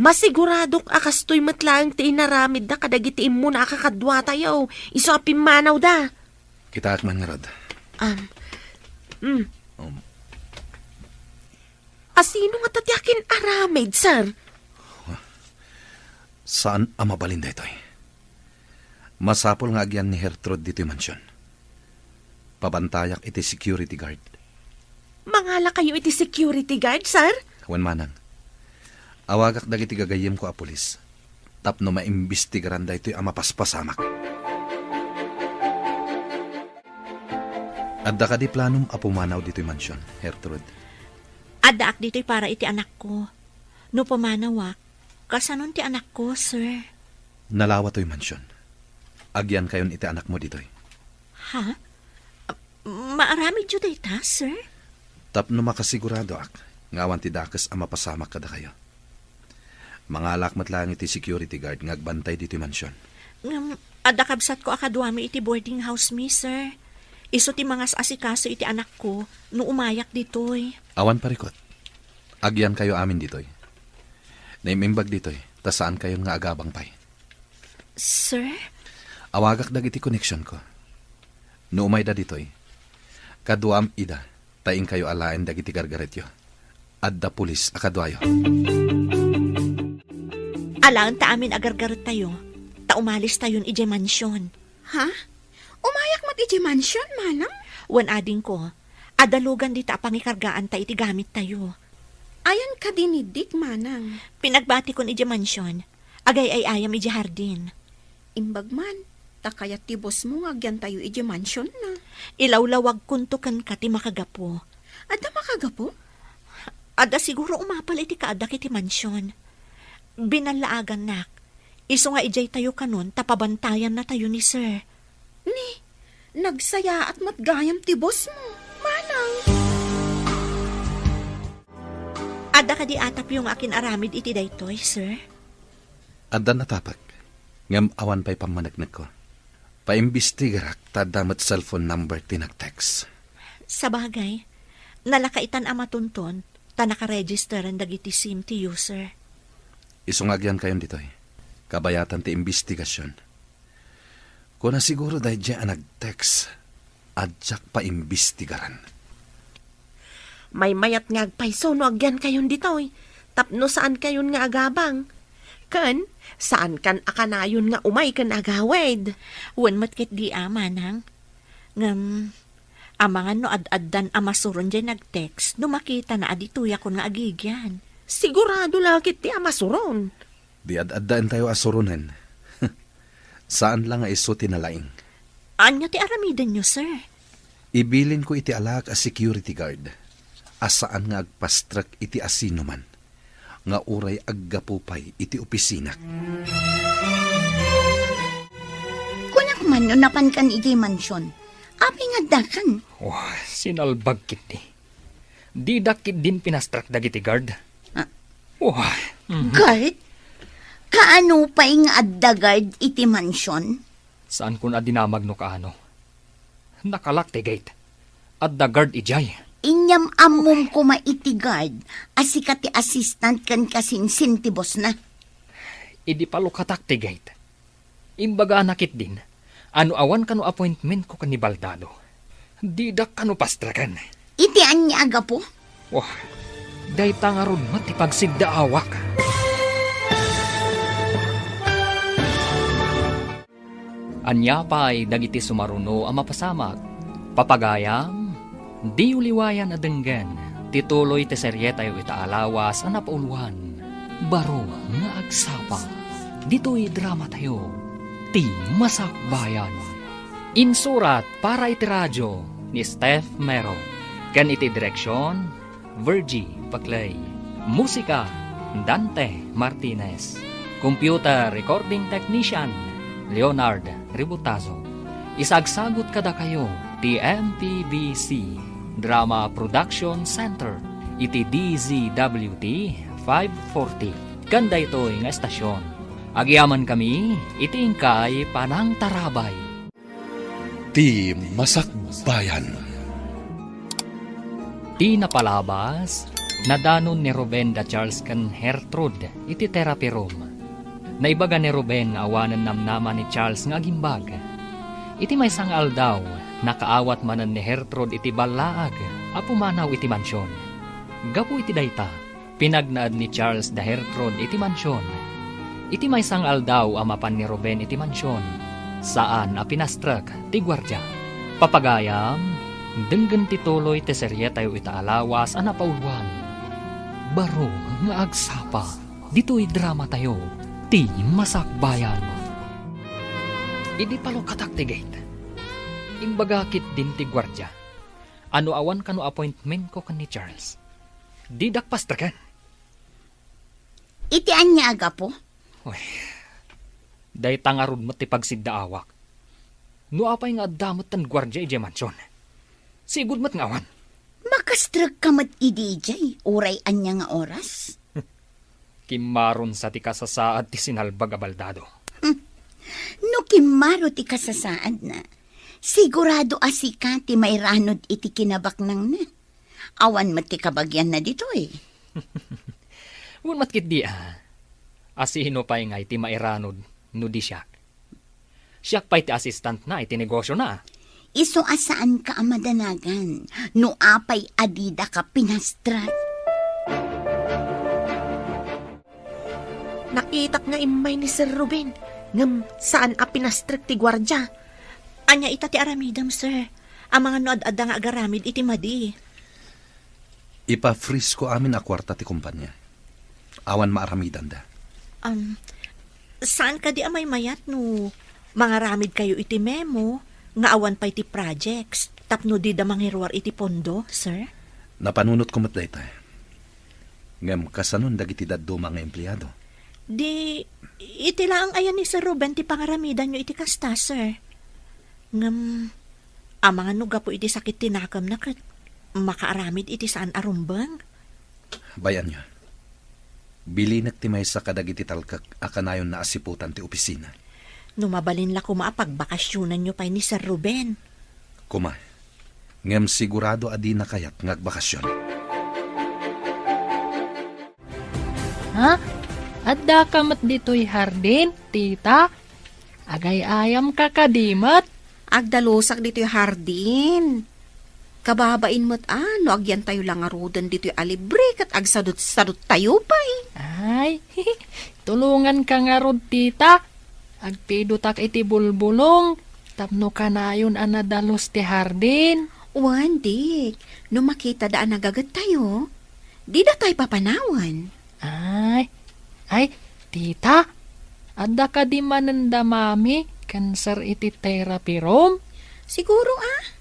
Masiguradok a kastoy met laeng ti inaramidda kadagiti immuna a kakaduatayo, isu a pimmanawda. Kitaek man ngarud. Um, mm. Um. Asino ngata ti akin-aramid, sir? Saan a mabalin daytoy. Masapul nga agyan ni Gertrude ditoy mansion. Pabantayak iti security guard. Mangalakayo iti security guard, sir? Wen manang. Awagak dagiti gagayyemko a pulis tapno maimbestigaran daytoy a mapaspasamak. Adda kadi planom a pumanaw ditoy mansion, Gertrude? Addaak ditoy para iti anakko. No pumanawak, kasanon ti anakko, sir? Nalawa toy mansion. Agyankayon iti anakmo ditoy. Ha? Maaramidyo dayta, sir? Tapno makasiguradoak nga awan ti dakes a mapasamak kadakayo. Mangalak met laeng iti security guard nga agbantay ditoy mansion. Ngem, adda kabsatko a kaduami iti boarding house mi, sir. Isu ti mangas-asikaso iti anakko no umayak ditoy. Awan parikut. Agyankayo amin ditoy. Naim-imbag ditoy, ta saankayon nga agabang pay. Sir? Awagak dagiti koneksionko. No umayda ditoy, kaduam ida, ta inkayo alaen dagiti gargaretyo. Adda pulis a kaduayo. Alaenta amin a gargarettayo, ta umalistayon idiay mansion. Ha? Umayak met idiay mansion, manang? Wen adingko, adda lugan dita a pangikargaanta iti gamittayo. Ayan kadi ni Dick, manang? Pinagbatikon idiay mansion. Agay-ay-ayam idiay hardin. Imbag man, ta kayat ti boss mo nga agyantayo idiay mansion na. Ilawlawagkonto kenka ti makagapu. Adda makagapu? Adda siguro umapal iti kaaddak iti mansion. Binallaagannak. Isu nga idiay tayo kanon ta pabantayannatayo ni sir. Ni, nagsayaat met gayam ti boss mo, manang. Adda kadi atapyo nga akin-aramid iti daytoy, sir? Addan atapek, ngem awan pay pammaneknekko. Paimbestigarak ta adda met cellphone number ti nag-text. Sabagay, nalakaitan a matunton ta nakaregisteren dagiti sim ti user. Isu nga agyankayon ditoy, kabayatan ti imbestigasion. Kuna siguro daydiay a nag-text, a diak paimbestigaran. Maymayat nga agpayso no agyankayon ditoy, tapno saankayon nga agabang. Ken, saankan a kanayon nga umay ken agawid. Wen met ketdi a, manang. Ngem, amangan no ad-addan a masuron diay nag-text no makitana a ditoyakon nga agigyan. Sigurado la ketdi a masuron. Di ad-addaentayo a suronen. Saan la nga isu ti nalaing. Ania ti aramidenyo, sir? Ibilinko iti alaak a security guard a saan nga agpastrek iti asinoman nga uray aggapu pay iti opisinak. Kunak man no napankan idiay mansion. Apay nga addakan? Oh, sinalbag ketdi. Didak ketdin pinastrek dagiti guard. Ah. Oh, mhm. Guard? Kaano pay nga adda guard iti mansion? Saankon a dinamag no kaano. Nakalak ti gate. Adda guard idiay. Inyam-ammom koma iti guard a sika ti assistant ken kasinsin ti bossna. Idi palukatak ti gate, imbagana ketdin a no awan kano appointmentko ken ni Baldado, didak kano pastreken. Iti ania a gapu? Wah, dayta ngarud met ti pagsiddaawak. Ania pay dagiti sumaruno a mapasamak? Papagayam, diyo liwayan a denggen ti tuloy ti serietayo ita a lawas a napauluan, Baro nga Agsapa. Ditoy dramatayo, Ti Masakbayan. Insurat para iti radio ni Steph Mero, ken iti direksion, Virgie Paclay. Musika, Dante Martinez. Computer recording technician, Leonard Ributazo. Isagsagut kadakayo ti M P B C Drama Production Center iti D Z W T five forty. Ken daytoy nga estasion, agyamankami iti inkay panangtarabay. Ti Masakbayan. Ti napalabas, nadanon ni Ruben da Charles ken Gertrude iti therapy room. Naibaga ni Ruben nga awanen namnama ni Charles nga agimbag. Iti maysa nga aldaw, nakaawat manen ni Gertrude iti ballaag a pumanaw iti mansion. Gapu iti dayta, pinagnaed ni Charles da Gertrude iti mansion. Iti maysa nga aldaw a mapan ni Ruben iti mansion, saan a pinastrek ti guardia. Papagayam, denggen ti tuloy ti serietayo ita a lawas a napauluan, Baro nga Agsapa. Ditoy dramatayo, Ti Masakbayan. Idi palukatak ti gate, imbaga ketdin ti guardia a no awan kano appointmentko ken ni Charles, didak pastreken. Iti ania a gapu? Uy, dayta ngarud met ti pagsiddaawak. No apay nga adda met ti guardia idiay mansion, sigud met nga awan. Makastrekka met idi idiay, uray ania nga oras? Kimmaron sa ti kasasaad ti sinalbag a baldado. Hmm. No kimmaro ti kasasaadna, sigurado a sika ti mairanod iti kinabaknangna. Awan met ti kabagianna ditoy. Wen met ketdi a, a sino pay ngay ti mairanod no di siak? Siak pay ti assistantna iti negosiona. Isu a saanka a madanagan no apay a didaka pinastrek. Nakitak nga immay ni Sir Ruben, ngem saan a pinastrek ti guardia. Ania ita ti aramidem, sir? Amangan no ad-adda nga agaramid iti madi. Ipa-freeze ko amin a kuarta ti kompania. Awan maaramidanda. Um, saan kadi a maymayat no mangaramidkayo iti memo nga awan pay ti projects tapno dida mangiruar iti pondo, sir? Napanunotko met dayta. Ngem kasanon dagiti dadduma nga empleado? Di, iti laeng aya ni Sir Ruben ti pangaramidanyo iti kasta, sir. Ngem, amangan no gapu iti sakit ti nakemna ket makaaramid iti saan a rumbeng? Bay-anyo. Bilinek ti maysa kadagiti talkek a kanayonna a siputan ti opisina. No mabalin la koma a pagbakasionanyo pay ni Sir Ruben. Koma, ngem sigurado a dina kayat nga agbakasion. Ha? Addaka met ditoy hardin, tita? Agay-ayamka kadi met? Agdalusak ditoy hardin. Kababain met a no agyantayo la ngaruden ditoy a libre ket agsadut-saduttayo pay. Ay, tulonganka ngarud, tita. Agpidotak iti bulbulong tapno kanayon a nadalus ti hardin. Wen, Dik, no makitada a nagagettayo, dida tay papanawen. Ay, ay, tita, adda kadi manen da mami ken sir iti therapy room? Siguro a.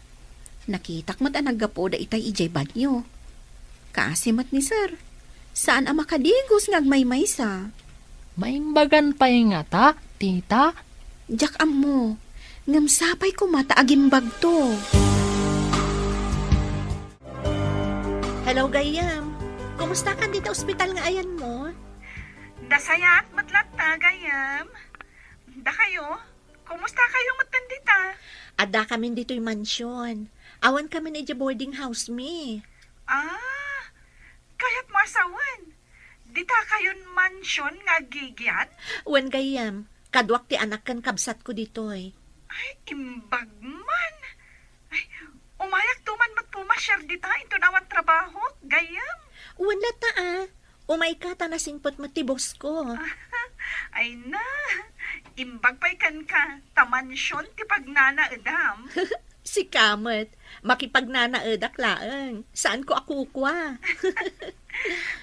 Nakitak met a naggapuda itay idiay banyo. Kaasi met ni sir. Saan a makadigos nga agmaymaysa. Maimbagan pay ngata, tita? Diak ammo. Ngem sapay koma ta agimbagto. Hello, gayyem. Kumusta kan dita ospital nga ayanmo? Nasayaat met latta, gayyem. Dakayo? Kumusta kayo met dita? Adda kamin ditoy mansion. Awan kamin idiay boarding house mi. Ah, kayatmo a sawen. Dita kayon mansion nga agigian? Wen, gayyem. Kaduak ti anak ken kabsatko ditoy. Ay, imbag man. Ay, umayak to man met pumasiar dita inton awan trabahok, gayyem. Wen latta a. Umayka ta nasingpet met ti bossko. Ay na, imbag pay kenka, ta mansion ti pagnanaedam. Sika met, makipagnanaedak laeng. Saanko a kukua.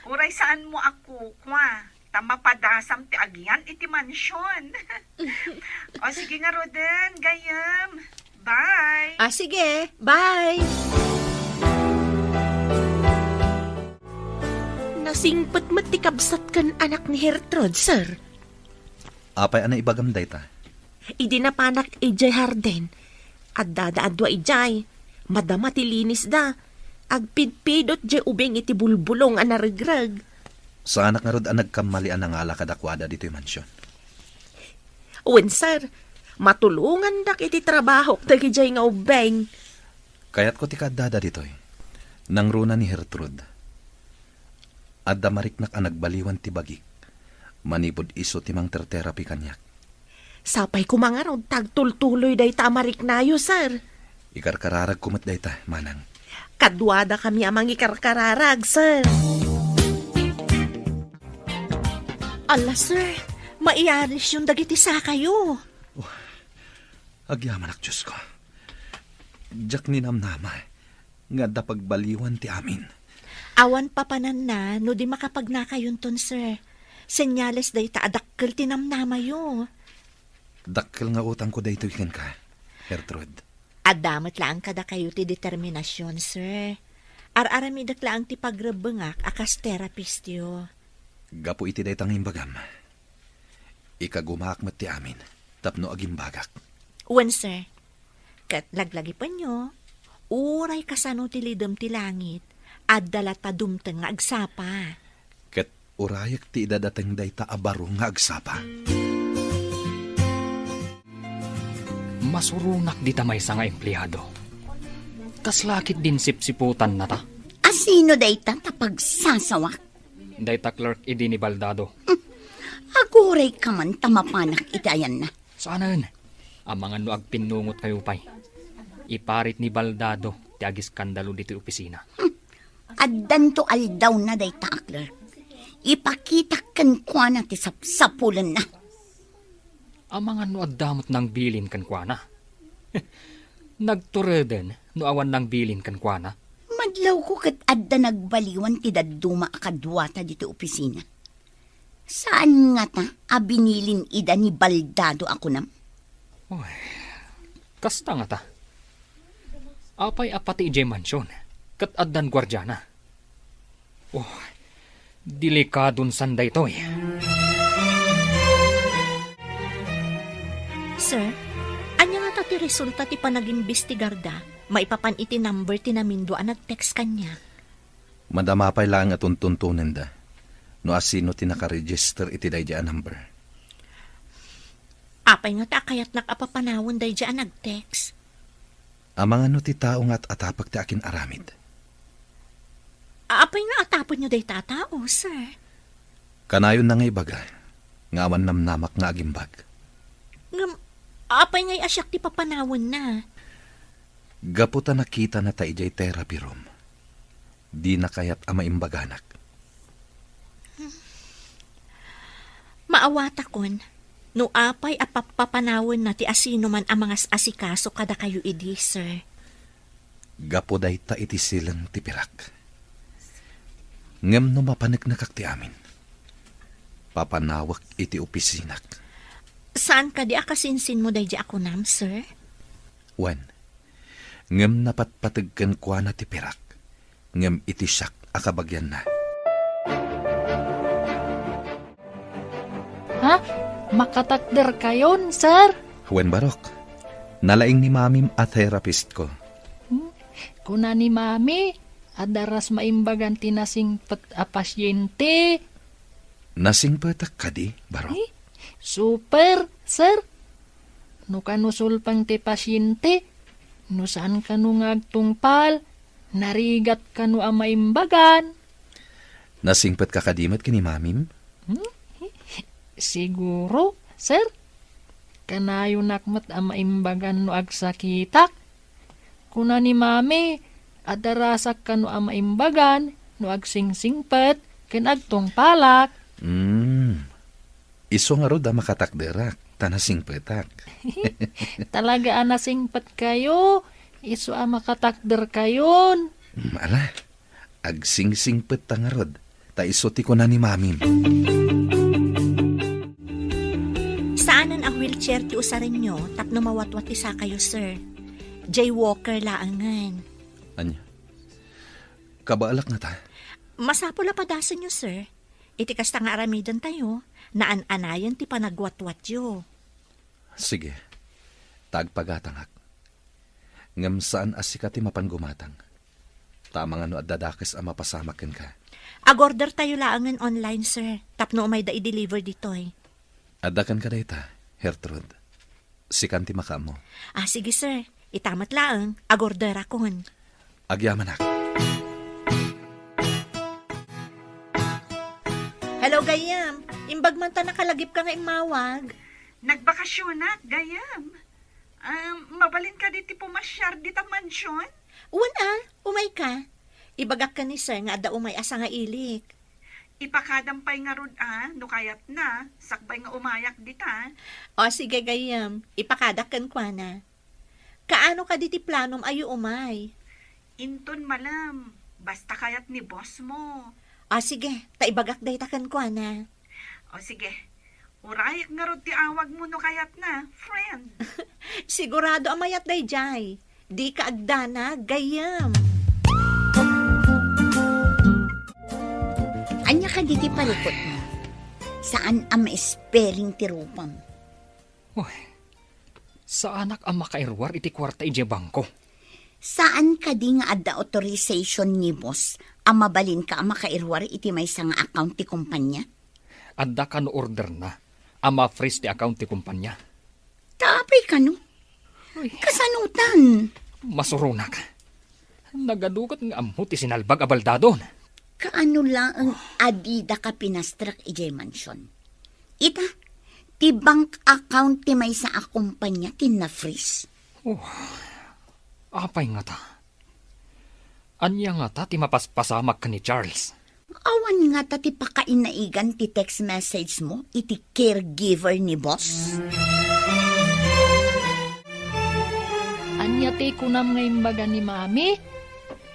Uray saanmo a kukua, ta mapadasam ti agian iti mansion. O sige ngaruden, gayyem. Bye. Ah, sige. Bye. Nasingpet met ti kabsat ken anak ni Gertrude, sir. Apay a naibagam dayta? Idi napanak idiay hardin, addada a dua idiay. Madama ti linisda. Agpidpidot diay ubing iti bulbulong a naregreg. Saanak ngarud a nagkammali a nangala kadakuada ditoy mansion. Wen, sir, matulongandak iti trabahok dagidiay nga ubbing. Kayatko ti kaaddada ditoy. Nangruna ni Gertrude. Adda mariknak a nagbaliwan ti bagik. Manipud isu ti mangter-therapy kaniak. Sapay koma ngarud ta agtultuloy dayta a mariknayo, sir. Ikarkararagko met dayta, manang. Kaduadakami a mangikarkararag, sir. Alla, sir, maiarisyon dagiti sakayo. Oh, agyamanak, Diosko. Diak ninamnama nga adda pagbaliwan ti amin. Awan papananna no di makapagnakayonton, sir. Senyales dayta a dakkel ti namnamayo. Dakkel nga utangko daytoy kenka, Gertrude. Adda met laeng kadakayo ti determinasion, sir. Ar-aramidek laeng ti pagrebbengak a kas therapistyo. Gapu iti dayta nga imbagam, ikagumaak met ti amin tapno agimbagak. Wen, sir. Ket laglagipenyo, uray kasano ti lidem ti langit, adda latta dumteng nga agsapa. Ket urayek ti idadateng dayta a baro nga agsapa. Masuronak dita maysa nga empleado. Kasla ketdin sipsiputanna ta? Asino dayta ta pagsasawak? Dayta clerk idi ni Baldado. Hmm. Agurayka man ta mapanak iti ayanna. Saanen. Amangan no agpinnungotkayo pay. Iparit ni Baldado ti agiskandalo ditoy opisina. Hmm. Addanto aldawna dayta a clerk. Ipakitak kenkuana ti sapsapulenna. Amangan no adda met nangbilin kenkuana. Nagtureden no awan nangbilin kenkuana. Madlawko ket adda nagbaliwan ti dadduma a kaduata ditoy opisina. Saan ngata a binilin ida ni Baldado a kunam? Oy, kasta ngata. Apay a pati idiay mansion, ket addan guardiana. Oh, delikadon san daytoy. Sir, ania ngata ti resulta ti panagimbestigarda maipapan iti number ti namindua a nag-text kaniak? Madama pay laeng a tuntuntonenda no asino ti nakaregister iti daydiay a number. Apay ngata a kayatnak a papanawen daydiay a nag-text? Amangan no ti tao nga at-atapek ti akin-aramid. Apay nga atapenyo dayta a tao, sir? Kanayonna nga ibaga nga awan namnamak nga agimbag. Ngem, apay ngay a siak ti papanawenna? Gapu ta nakitana ta idiay therapy room, dina kayat a maimbaganak. Maawatakon no apay a pappapanawenna ti asinoman a mangas-asikaso kadakayo idi, sir. Gapu dayta iti sileng ti pirak. Ngem no mapaneknekak ti amin, papanawek iti opisinak. Saan kadi a kasinsinmo daydi a kunam, sir? Wen, ngem napatpateg kenkuana ti pirak, ngem iti siak a kabagianna. Ha? Makatakderkayon, sir? Wen, Barok. Nalaing ni Mamim a therapist ko. Hmm? Kuna ni Mami, adda ras maimbagan ti nasingpet a pasyente. Nasingpetak kadi, Barok? Eh, super, sir. No kano sulpeng ti pasyente, no saan kano nga agtungpal, narigat kano a maimbagan. Nasingpetka kadi met ken ni Mamim? Hmm? Siguro, sir. Kanayonak met a maimbagan no agsakitak. Kuna ni Mami, adda rasak kano a maimbagan no agsingsingpet ken agtungpalak. Hmm. Isu ngarud a makatakderak, ta nasingpetak. Talaga a nasingpetkayo, isu a makatakderkayon. Hmm, ala, agsingsingpetta ngarud, ta isu ti kuna ni Mamim. Saanen a wheelchair ti usarenyo tapno mawatwat ti sakayo, sir. Jaywalker laengen. Ania? Kabaalak ngata? Masapul a padasenyo, sir. Iti kasta nga aramidentayo, naan-anayen ti panagwatwatyo. Sige, ta agpagatangak. Ngem saan a sika ti mapan gumatang. Ta amangan no adda dakes a mapasamak kenka. Agordertayo laengen online, sir, tapno umayda i-deliver ditoy. Adda kenka dayta, Gertrude. Sikan ti makaammo. Ah, sige, sir. Ita met laeng, agorderakon. Agyamanak. Hello, gayyem. Imbag man ta nakalagipka nga immawag. Nagbakasionak, gayyem. Um, mabalin kadi ti pumasiar dita mansion? Wen a, umayka. Ibagak ken ni sir nga adda umay a sangailik. Ipakadam pay ngarud a, no kayatna, sakbay nga umayak dita. O, sige, gayyem. Ipakadak kenkuana. Kaano kadi ti planom a umay? Inton malem, basta kayat ni boss mo. O, sige, ta ibagak dayta kenkuana. O, sige. Urayek ngarud ti awagmo no kayatna, friend. Sigurado a mayat daydiay. Dika agdanag, gayyem. Ania kadi ti parikutmo? Saan a ma-spelling ti rupam. Uy, saanak a makairuar iti kuarta idiay bangko. Saan kadi nga adda authorization ni boss a mabalinka a makairuar iti maysa nga account ti kumpanya? Adda kano orderna a ma-freeze ti account ti kumpanya. Ta apay kano? Uy. Kasanotan? Masuronak. Nagadu ket nga ammo ti sinalbag a baldadon. Kaano laeng a didaka pinastrek idiay mansion? Ita, ti bank account ti maysa a kumpanya ti na-freeze. Oh, apay ngata? Ania ngata ti mapaspasamak ken ni Charles? Awan ngata ti pakainaigan ti text message mo iti caregiver ni boss? Ania ti kunam nga imbaga ni Mami?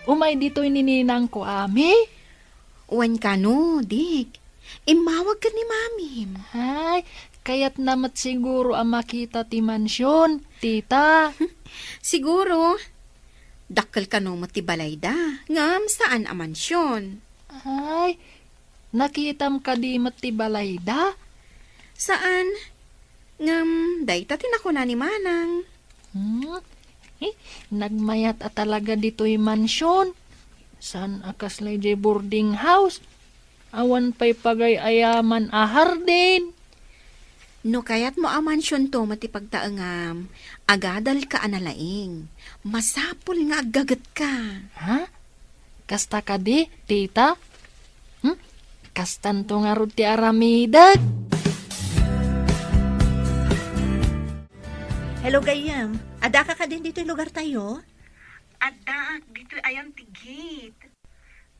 Umay ditoy ni ninangko, Ami? Wen kano, Dick. Immawag ken ni Mamim. Ay, kayatna met siguro a makita ti mansion, tita. Siguro. Dakkel kano met ti balayda, ngem saan a mansion. Ay, nakitam kadi met ti balayda? Saan. Ngem dayta ti nakuna ni Manang. Hmm? Eh, nagmayat a talaga ditoy mansion. Saan a kasla idiay boarding house? Awan pay pagay-ayaman a hardin. No kayatmo a mansionto met ti pagtaengam, agadalka a nalaing. Masapul nga aggagetka. Ha? Kasta kadi, tita? Hmm? Kastanto ngarud ti aramidek? Hello, gayyem. Addaka kadin ditoy lugartayo? Addaak ditoy ayan ti gate.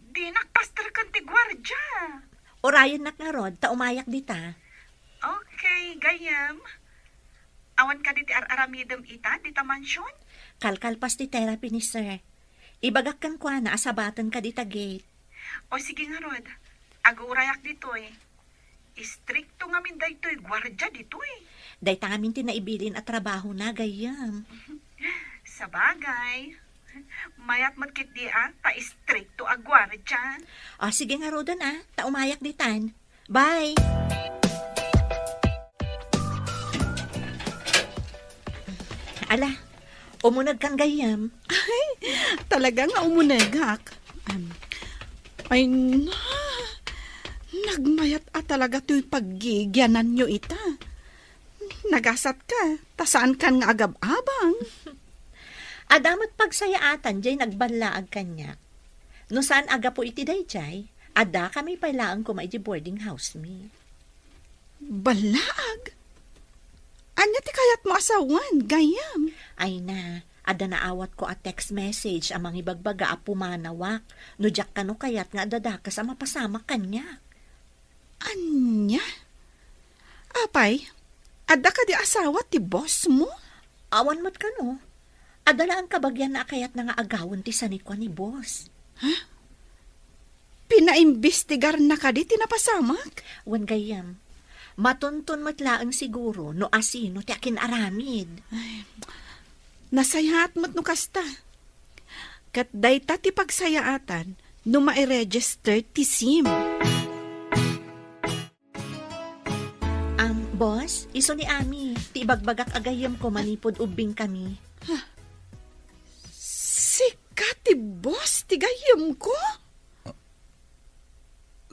Dinak pasterken ti guardia. Urayennak ngarud, ta umayak dita. Okay, gayyem. Awan kadi ti ar-aramidem ita, dita mansion? Kalkalpas ti therapy ni sir. Ibagak kenkuana a sabatenka dita gate. O sige ngarud, agurayak ditoy. Istrikto ngamin daytoy guardia ditoy. Dayta ngamin ti naibilin a trabahona, gayyem. Sabagay. Mayat met ketdi a, ta istrikto a guardia. O, sige ngaruden a, ta umayak ditan. Bye! Ala, umunegkan gayyem. Ay, talaga nga umunegak. Em, ay, na, nagmayat a talaga toy paggigiananyo ita. Nagasatka, ta saankan nga agab-abang. Adda met pagsayaatan jay nagballaag kaniak. No saan a gapu iti dayjay, addakami pay laeng koma iti boarding house mi. Ballaag? Ania ti kayatmo a sawen, gayyem? Ay na, adda naawatko a text message a mangibagbaga a pumanawak no diak kano kayat nga adda dakes a mapasamak kaniak. Ania? Apay, adda kadi asawa ti boss mo? Awan met kano. Adda laeng kabagianna a kayatna nga agawen ti sanikua ni boss. Ha? Pinaimbestigarna kadi ti napasamak? Wen gayyem. Matunton met laeng siguro no asino ti akin-aramid. Ay, nasayaat met no kasta. Ket dayta ti pagsayaatan no mairegister ti sim. Am, boss, isu ni Ami, ti ibagbagak a gayyemko manipud ubbingkami. Sika ti boss ti gayyemko?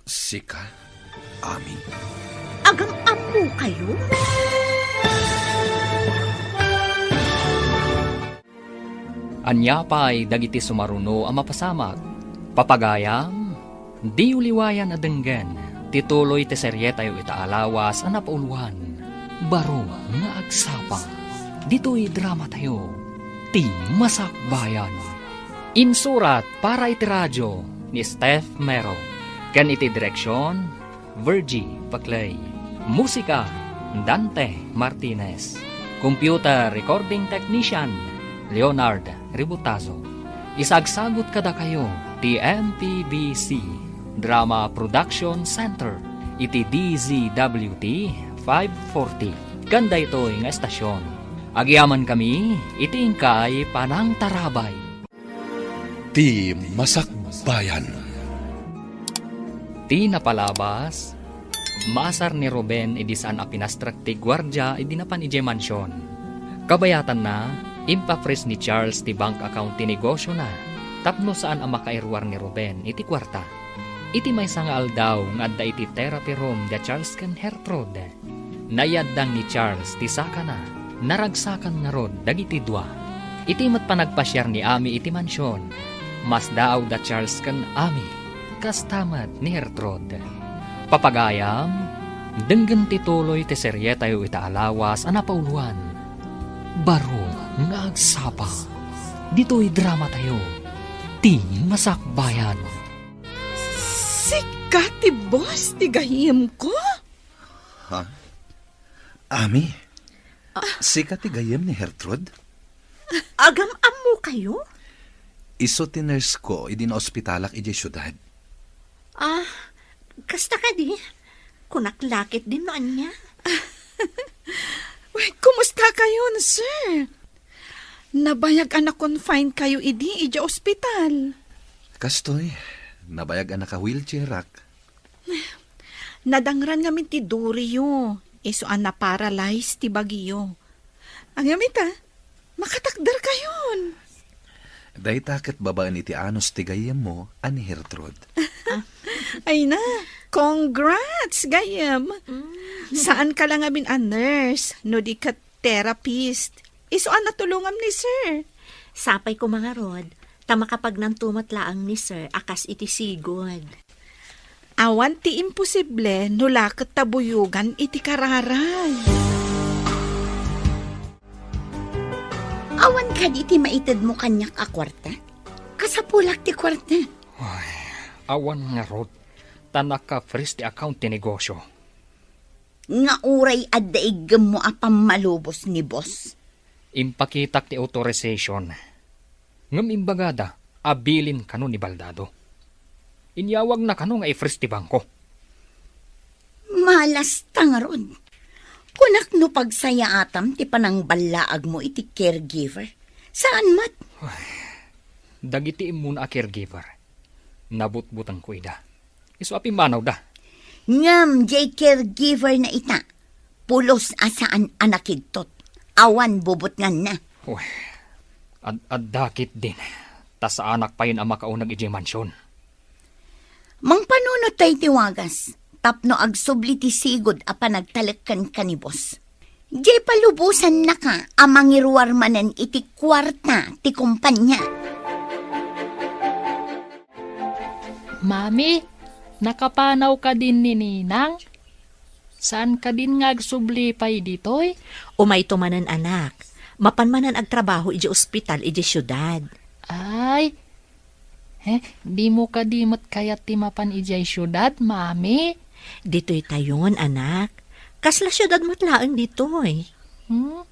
Sika, Ami? Agam-ammokayo? Ania pay dagiti sumaruno a mapasamak? Papagayam, diyo liwayan a denggen ti tuloy ti serietayo ita a lawas a napauluan, Baro nga Agsapa. Ditoy dramatayo, Ti Masakbayan. Insurat para iti radio ni Steph Mero, ken iti direksion, Virgie Paclay. Musika, Dante Martinez. Computer recording technician, Leonard Ributazo. Isagsagut kadakayo ti M P B C Drama Production Center iti D Z W T five forty. Ken daytoy nga estasion, agyamankami iti inkay panangtarabay. Ti Masakbayan. Ti napalabas, maasar ni Ruben idi saan a pinastrek ti guardia idi napan idiay mansion. Kabayatanna, impafreeze ni Charles ti bank account ti negosiona tapno saan a makairuar ni Ruben iti kuarta. Iti maysa nga aldaw nga adda iti therapy room da Charles ken Gertrude, naiyaddang ni Charles ti sakana, naragsakan ngarud dagiti dua. Iti met panagpasiar ni Ami iti mansion, masdaaw da Charles ken Ami, kasta met ni Gertrude. Papagayam, denggen ti tuloy ti serietayo ita a lawas a napauluan, Baro nga Agsapa. Ditoy dramatayo, Ti Masakbayan. Sika ti boss ti gayyemko? Ha? Ami? Sika ti gayyem ni Gertrude? Agam-ammokayo? Isu ti nurse ko idi naospitalak idiay siudad. Ah, kasta kadi? Kunak la ketdin no ania. Uy, kumusta kayon, sir? Nabayag a na-confine kayo idi idiay ospital. Kastoy, nabayag a naka-wheelchairak. Nadangran ngamin ti duriyo, isu a na-paralyze ti bagiyo. Ngem ita, makatakderkayon. Dayta ket babaen iti anus ti gayyemmo a ni Gertrude. Ay na, Congrats, gayyem! Mm. Saanka la ngamin a nurse, no di ket therapist. Isu a natulongam ni sir. Sapay koma ngarud, ta makapagnanto met laeng ni sir a kas iti sigud. Awan ti imposible no la ket ta buyogan iti kararay. Awan kadi ti maitedmo kaniak a kuarta? Kasapulak ti kuarta. Ay, awan ngarud, ta naka-freeze ti account ti negosyo. Nga uray adda iggemmo a pammalubos ni boss. Impakitak ti authorization. Ngem imbagada a bilin kano ni Baldado. Inyawagna kano nga i-freeze ti bangko. Malasta ngarud. Kunak no pagsayaatam ti panangballaagmo iti caregiver. Saan met? Ay, dagiti immuna a caregiver, nabutbutengko ida. Isu a pimmanawda. Ngem diay caregiver na ita, pulos a saan a nakidtot. Awan bubutnganna. Uy, ad-, adda ketdin. Ta saanak payen a makauneg idiay mansion. Mangpanunot tayo ti wagas, tapno agsubli ti sigud a panagtalek kenka ni boss. Diay palubosannaka a mangiruar manen iti kuarta ti kumpanya. Mami, nakapanaw kadin ni Ninang? Saan kadin nga agsubli pay ditoy? Umayto manen, anak. Mapan manen agtrabaho idiay ospital idiay siudad. Ay, eh, dimo kadi met kayat ti mapan idiay siudad, Mami? Ditoy tayon, anak. Kasla siudad met laeng ditoy. Hmm?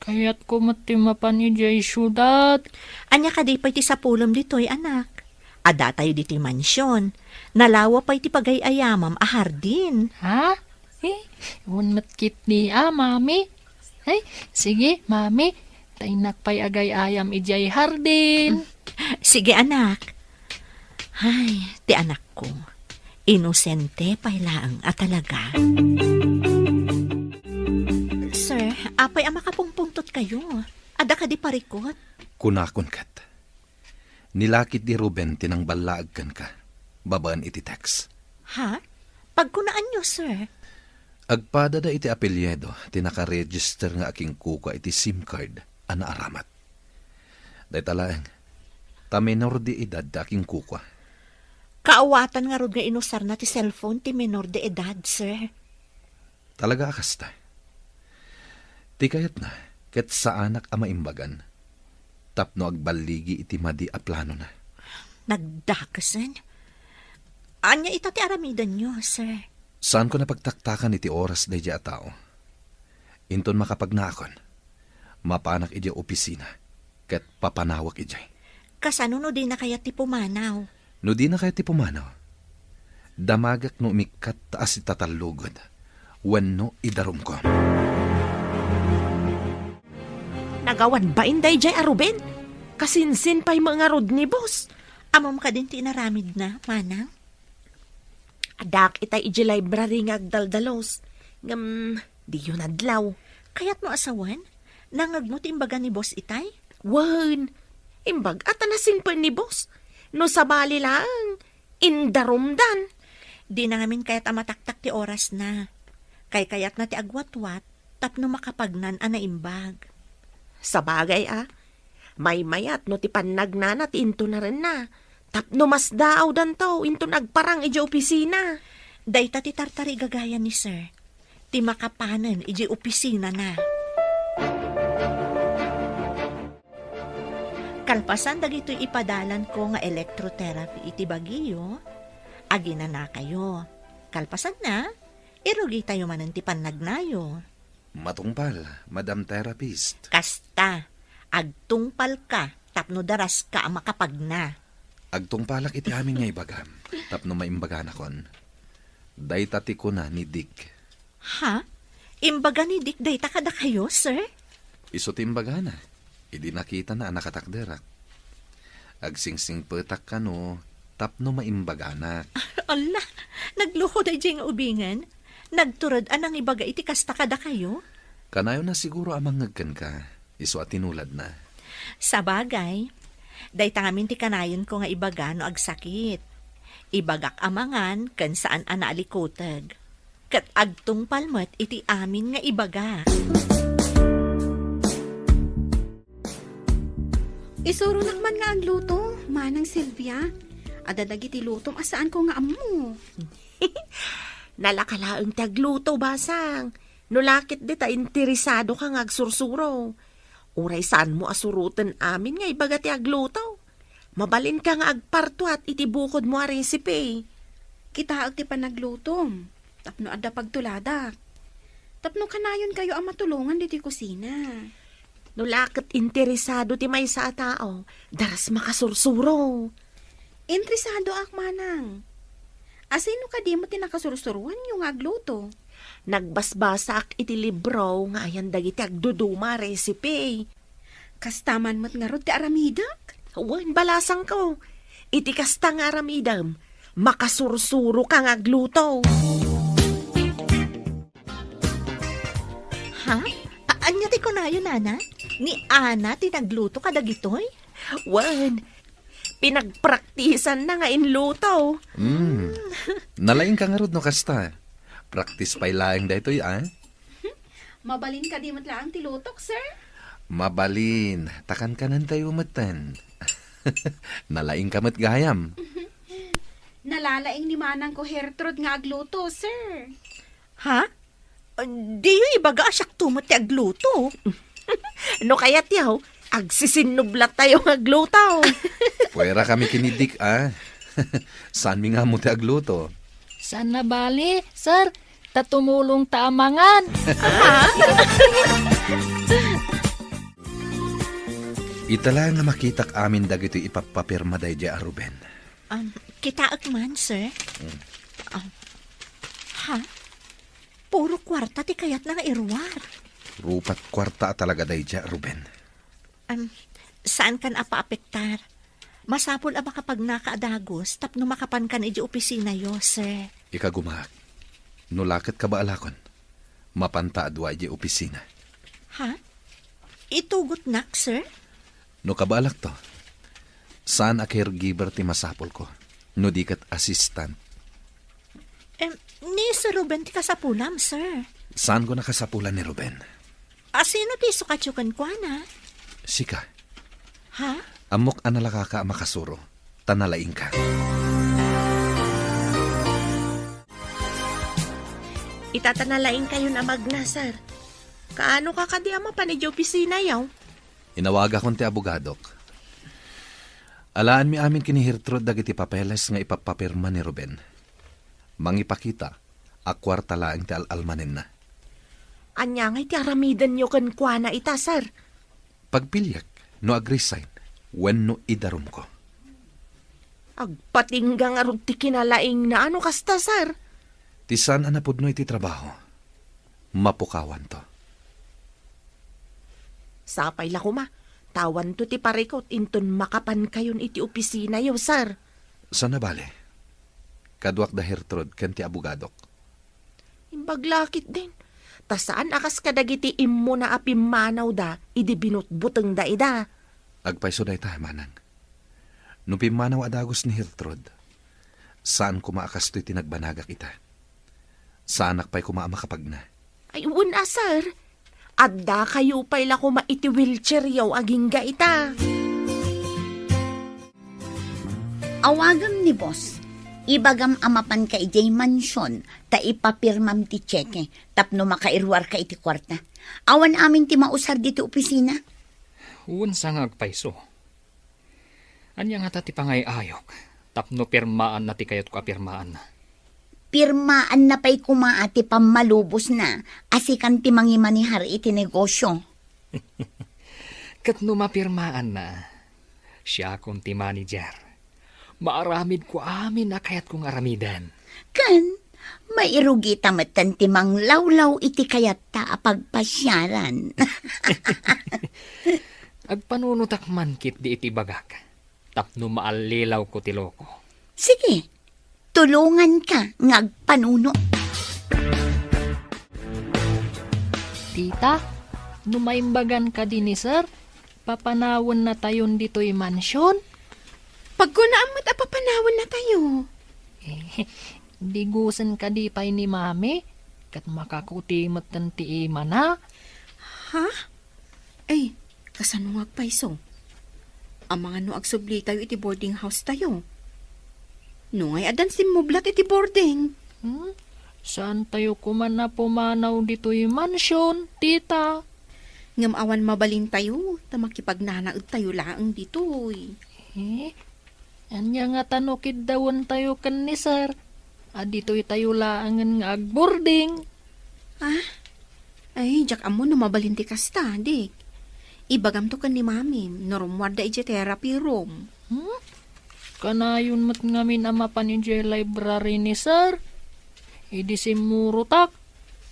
Kayatko met ti mapan idiay siudad. Ania kadi pay ti sapulem ditoy, anak? Adda tayo ditoy mansion. Nalawa pay ti pagay-ayamam a hardin. Ha? Eh, wen met ketdi a, Mami. Ay, sige, Mami. Ta innak pay agay-ayam idiay hardin. Sige, anak. Ay, ti anakko. Inosente pay laeng a talaga. Sir, apay a makapungpungtot kayo? Adda kadi parikut? Kunakon ket. Ni la ketdi Ruben ti nangballaag kenka, babaen iti text. Ha? Pagkunaanyo, sir? Agpadada iti apelyido ti nakaregister nga akinkukua iti SIM card a naaramat. Dayta laeng, ta menor de edad ti akinkukua. Kaawatan ngarud nga inusarna ti cellphone ti menor de edad, sir. Talaga a kasta. Ti kayatna, ket saanak a maimbagan, tapno agballigi iti madi a planona. Nagdakesen? Ania ita ti aramidenyo, sir? Saanko a pagtaktakan iti oras daydiay a tao. Inton makapagnaakon, mapanak idiay opisina, ket papanawak idiay. Kasano no dina kayat ti pumanaw? No dina kayat ti pumanaw, damagak no umikkat ta asitatallogen wenno idarumko. Nagawan bain daydiay a Ruben? Kasinsin pay met ngarud ni boss. Ammom kadin ti inaramidna, manang? Addaak itay idiay library nga agdaldalos. Ngem, diyo nadlaw. Kayatmo a sawen? Nangngegmo ti imbaga ni boss itay? Wen, imbag-at a nasingpet ni boss. No sabali laeng, indarumdan. Dina ngamin kayat a mataktak ti orasna. Kaykayatna ti agwatwat tapno makapagnan a naimbag. Sabagay a, maymayat no ti pannagnana ti intunarenna, tapno masdaawdanto inton agparang idiay opisina. Dayta ti tartarigagayan ni sir, ti makapanen idiay opisinana. Kalpasan dagitoy ipadalanko nga electrotherapy iti bagiyo, aginanakayo. Kalpasanna, irugitayo manen ti pannagnayo. Matungpal, Madam Therapist. Kasta, agtungpalka tapno daraska a makapagna. Agtungpalak iti amin nga ibagam, tapno maimbaganakon. Dayta ti kuna ni Dick. Ha? Imbaga ni Dick dayta kadakayo, sir? Isu ti imbagana, idi nakitana a nakatakderak. Agsingsingpetak kano tapno maimbaganak. Ala, nagluko daydiay nga ubingen. Nagtured a nangibaga iti kasta kadakayo? Kanayonna siguro a mangngeg kenka, isu a tinuladna. Sabagay, dayta ngamin ti kanayonko nga ibaga no agsakit. Ibagak a mangan ken saan a naalikuteg. Ket agtungpal met iti amin nga ibagak. Isuronak man nga agluto, Manang Silvia. Adda dagiti lutom a saanko nga ammo. Nalaka laeng ti agluto, basang. No la ket dita interesado ka nga agsursuro. Uray saanmo a suroten amin nga ibaga ti agluto. Mabalinka nga agpartuat iti bukodmo a recipe. Kitaek ti panaglutom, tapno adda pagtuladak. Tapno kanayonkayo a matulongan ditoy kusina. No la ket interesado ti maysa a tao, daras makasursuro. Interesadoak, Manang. Asino kadi met ti nakasursuroanyo nga agluto? Nagbasbasaak iti libro nga ayan dagiti agduduma a recipe. Kasta man met ngarud ti aramidek? Wen, balasangko. Iti kasta nga aramidem, makasursuroka nga agluto. Ha? A-, ania ti kunayo, Nana? Ni Ana ti nagluto kadagitoy? Wen, pinagpraktisanna nga inluto. Mm. Nalaingka ngarud no kasta. Practice pay laeng daytoy, a? Mabalin kadi met laeng ti lutok, sir? Mabalin. Ta kankanentayo metten. Nalaingka met gayam. Nalalaing ni manangko Gertrude nga agluto, sir. Ha? Diyo ibaga a siakto met ti agluto. No kayatyo, agsisinnublatayo nga agluto. Puwera kami ken ni Dick, a. Saanmi nga ammo ti agluto. Saan a bale, sir. Ta tumulongta a mangan. Ita la nga makitak amin dagitoy ipappapirma daydiay a Ruben. Um, kitaek man, sir. Mm. Um, ha? Puro kuarta ti kayatna nga iruar. Rupat kuarta a talaga daydiay a Ruben. Um, saankan a paapektar. Masapul a makapagnaka a dagus tapno makapankan idiay opisinayo, sir. Ikagumaak. No la ket kabaalakon, mapanta a dua idiay opisina. Ha? Itugotnak, sir? No kabaalakto, saan a caregiver ti masapulko, no di ket assistant. Em, ni Sir Ruben ti kasapulam, sir. Saanko a kasapulan ni Ruben. Asino ti sukatyo kenkuana? Sika. Ha? Ammok a nalakaka a makasuro, ta nalaingka. Ita ta nalaingkayon a magna, sir. Kaano ka kadi a mapan idiay opisinayo? Inawagakon ti abogadok. Alaanmi amin ken ni Gertrude dagiti papeles nga ipappapirma ni Ruben. Mangipakita a kuarta laeng ti al-almanenna. Ania ngay ti aramidenyo kenkuana ita, sir? Pagpiliek no ag-resign wenno idarumko. Agpatingga ngarud ti kinalaingna no kasta, sir. Ti saan a napudno iti trabaho, mapukawanto. Sapay la koma, ta awanto ti parikut inton makapankayon iti opisinayo, sir. Saan a bale, kaduak da Gertrude ken ti abogadok. Imbag la ketdin, ta saan a kas kadagiti immuna a pimmanawda idi binutbutengda ida. Agpayso dayta, manang. No pimmanaw a dagus ni Gertrude, saan koma a kastoy ti nagbanagak ita. Saanak pay koma a makapagna. Ay, wen a, sir. Addakayo pay la koma iti wheelchairyo agingga ita. Awagem ni boss. Ibagam a mapanka idiay mansion ta ipapirmam ti tseke tapno makairuarka iti kuarta. Awan amin ti mausar ditoy opisina. Wen sa nga agpayso. Ania ngata ti pangay-ayok tapno pirmaanna ti kayatko a pirmaanna? Pirmaanna pay koma a ti pammalubosna a sikan ti mangimanehar iti negosio. Ket no mapirmaanna, siakon ti manager. Maaramidko amin a kayatko nga aramiden. Ken, mairugita metten ti manglawlaw iti kayatta a pagpasiaran. Agpanunotak man ketdi iti ibagak, tapno maallilawko ti loko. Sige, tulonganka nga agpanuno. Tita, no maimbagan kadi ni Sir, papanawennatayon ditoy mansion? Pagkunaam met a papanawennatayo. Digusen kadi pay ni Mami, ket makakuti metten ti imana. Ha? Ay, kasano nga agpayso? Amangan no agsublitayo iti boarding house tayo. Nungay addan simmublat iti boarding? Hmm? Saantayo koma a pumanaw ditoy mansion, tita. Ngem awan mabalintayo, ta makipagnanaedtayo laeng ditoy. Eh, ania ngata no kiddawentayo ken ni Sir? A ditoytayo laengen nga agboarding. Ah? Ay, diak ammo no mabalin ti kasta, Dick. Ibagamto ken ni Mamim no rummuarda idiay therapy room. Hmm? Kanayon met ngamin a mapan idiay library ni Sir. Idi simmurotak,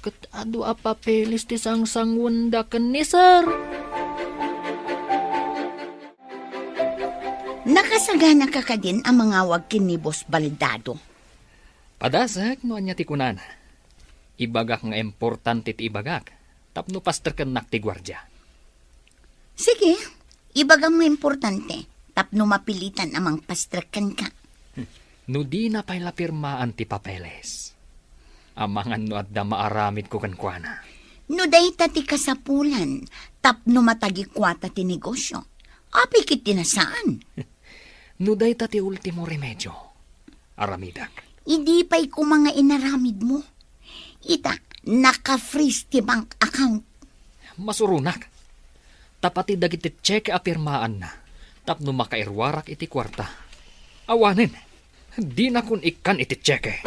ket adu a papeles ti sangsanguenda ken ni Sir. Nakasaganaka kadin a mangawag ken ni Boss Baldado? Padasek no ania ti kunana. Ibagak nga importante ti ibagak tapno pastrekennak ti guardia. Sige, ibagam nga importante tapno mapilitan a mangpastrek kenka. No dina pay la pirmaan ti papeles, amangan no adda maaramidko kenkuana. No dayta ti kasapulan tapno matagikuata ti negosio, apay ket ti nasaan? No dayta ti ultimo remedio, aramidek. Idi pay koma nga inaramidmo. Ita, naka-freeze ti bank account. Masuronak. Ta pati dagiti tseke a pirmaanna tapno makairuarak iti kuarta. Awanen, dinakon ikkan iti tseke.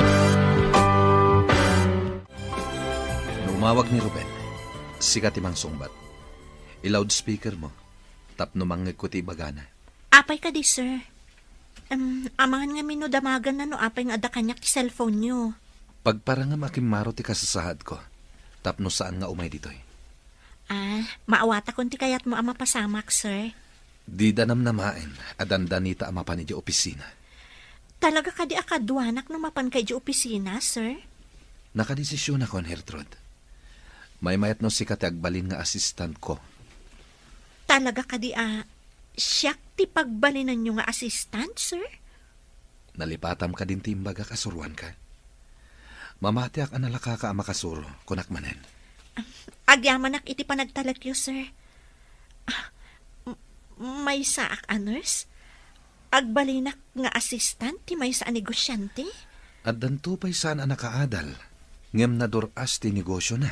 No umawag ni Ruben, sika ti mangsungbat. I-loudspeaker mo tapno mangngegko ti ibagana. Apay kadi, sir? Em, amangan ngamin no damaganna no apay nga adda kaniak ti cellphone-yo. Pagparangem a kimmaro ti kasasaadko tapno saan nga umay ditoy. Ah, maawatakon ti kayatmo a mapasamak, sir. Dida namnamaen a dandanita a mapan idiay opisina. Talaga kadi a kaduanak no mapanka idiay opisina, sir? Nakadesisionakon, Gertrude. Maymayat no sika ti agbalin nga assistant-ko. Talaga kadi a siak ti pagbalinanyo nga assistant, sir? Nalipatam kadin ti imbagak a suroanka? Mamatiak a nalakaka a makasuro, kunak manen. Agyamanak iti panagtalekyo, sir. Ah, m-, maysaak a nurse? Agbalinak nga assistant ti maysa a negosiante? Addanto pay saan a nakaadal, ngem nadur-as ti negosiona.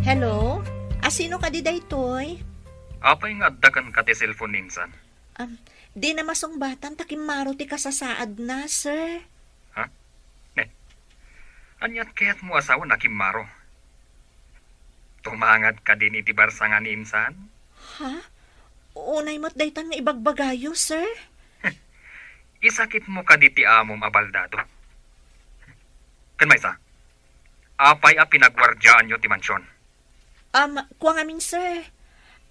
Hello? Asino kadi daytoy? Apay nga adda kenka ti cellphone ni insan? Am, dina masungbatan ta kimmaro ti kasasaadna, sir. Ha? Ne? Aniat kayatmo a sawen a kimmaro? Tumangad kadin iti barsanga ni insan? Ha? Unay met daytan nga ibagbagayo, sir. Isakitmo kadi ti amom a baldado? Ken maysa, apay a pinagwardiaanyo ti mansion? Um, kua ngamin, sir.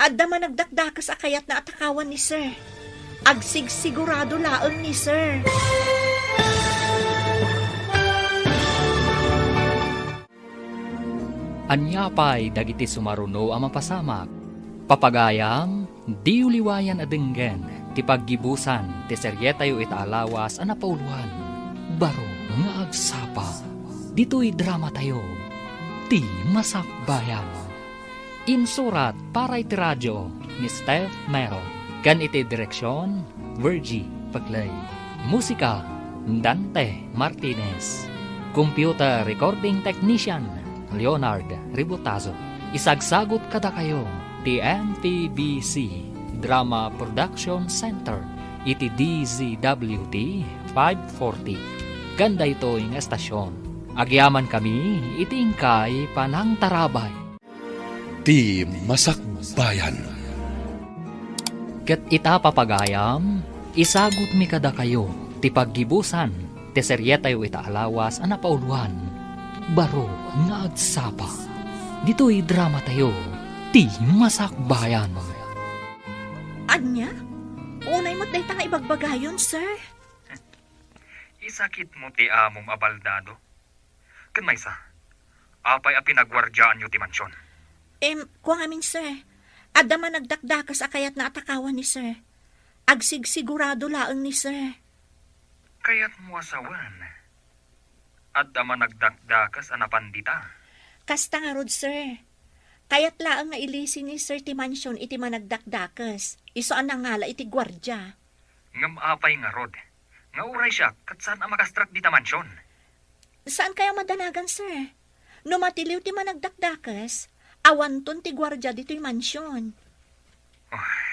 Adda managdakdakes a kayatna a takawan ni sir. Agsigsigurado laeng ni sir. Ania pay dagiti sumaruno a mapasamak? Papagayam, diyo liwayan a denggen ti paggibusan ti serietayo ita a lawas a napauloan, Baro nga Agsapa. Ditoy dramatayo, Ti Masakbayan. Insurat para iti radio ni Steph Mero, ken iti direksion, Virgie Paclay. Musika, Dante Martinez. Computer recording technician, Leonard Ributazo. Isagsagut kadakayo ti M P B C Drama Production Center iti D Z W T five forty. Ken daytoy nga estasion, agyamankami iti inkay panangtarabay. Ti Masakbayan. Ket ita, papagayam, isagutmi kadakayo ti paggibusan ti serietayo ita a lawas a napauloan, Baro nga Agsapa. Ditoy dramatayo, Ti Masakbayan. Ania? Unay met dayta nga ibagbagayon, sir. Isakitmo ti amom a baldado? Ken maysa, apay a pinagwardiaanyo ti mansion? Em, kua ngamin, sir. Adda managdakdakes a kayatna a takawan ni sir. Agsigsigurado laeng ni sir. Kayatmo a sawen, adda managdakdakes a napan dita? Kasta ngarud, sir. Kayat laeng nga ilisi ni sir ti mansion iti managdakdakes. Isu a nangala iti guardia. Ngem apay ngarud, nga uray siak ket saan a makastrak dita mansion? Saan kayo madanagan, sir? No matiliw ti managdakdakes, awanton ti guardia ditoy mansion. Ah.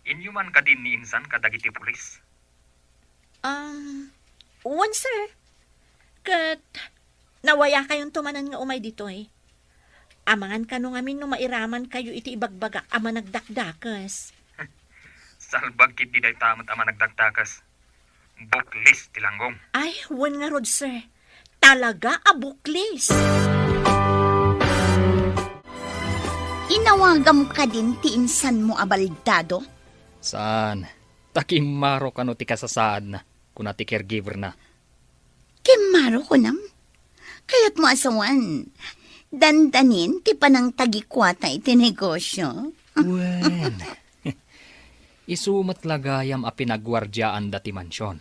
Inyo man kadin ni insan kadagiti pulis? Um, wen, sir. Ket nawayakayonto manen nga umay ditoy. Amangan kano ngamin no mairaman kayo iti ibagbagak a managdakdakes. Salbag ketdi dayta met a managdakdakes. Buklis ti langgong. Ay, wen ngarud, sir. Talaga a buklis. Inawagam kadin ti insanmo a baldado? Saan. Ta kimmaro kano ti kasasaadna, kuna ti caregiver-na. Kimmaro kunam? Kayatmo a sawen, dandanin ti panangtagikuata iti negosio? Wen, isu met la gayam a pinagguardiaanda ti mansion.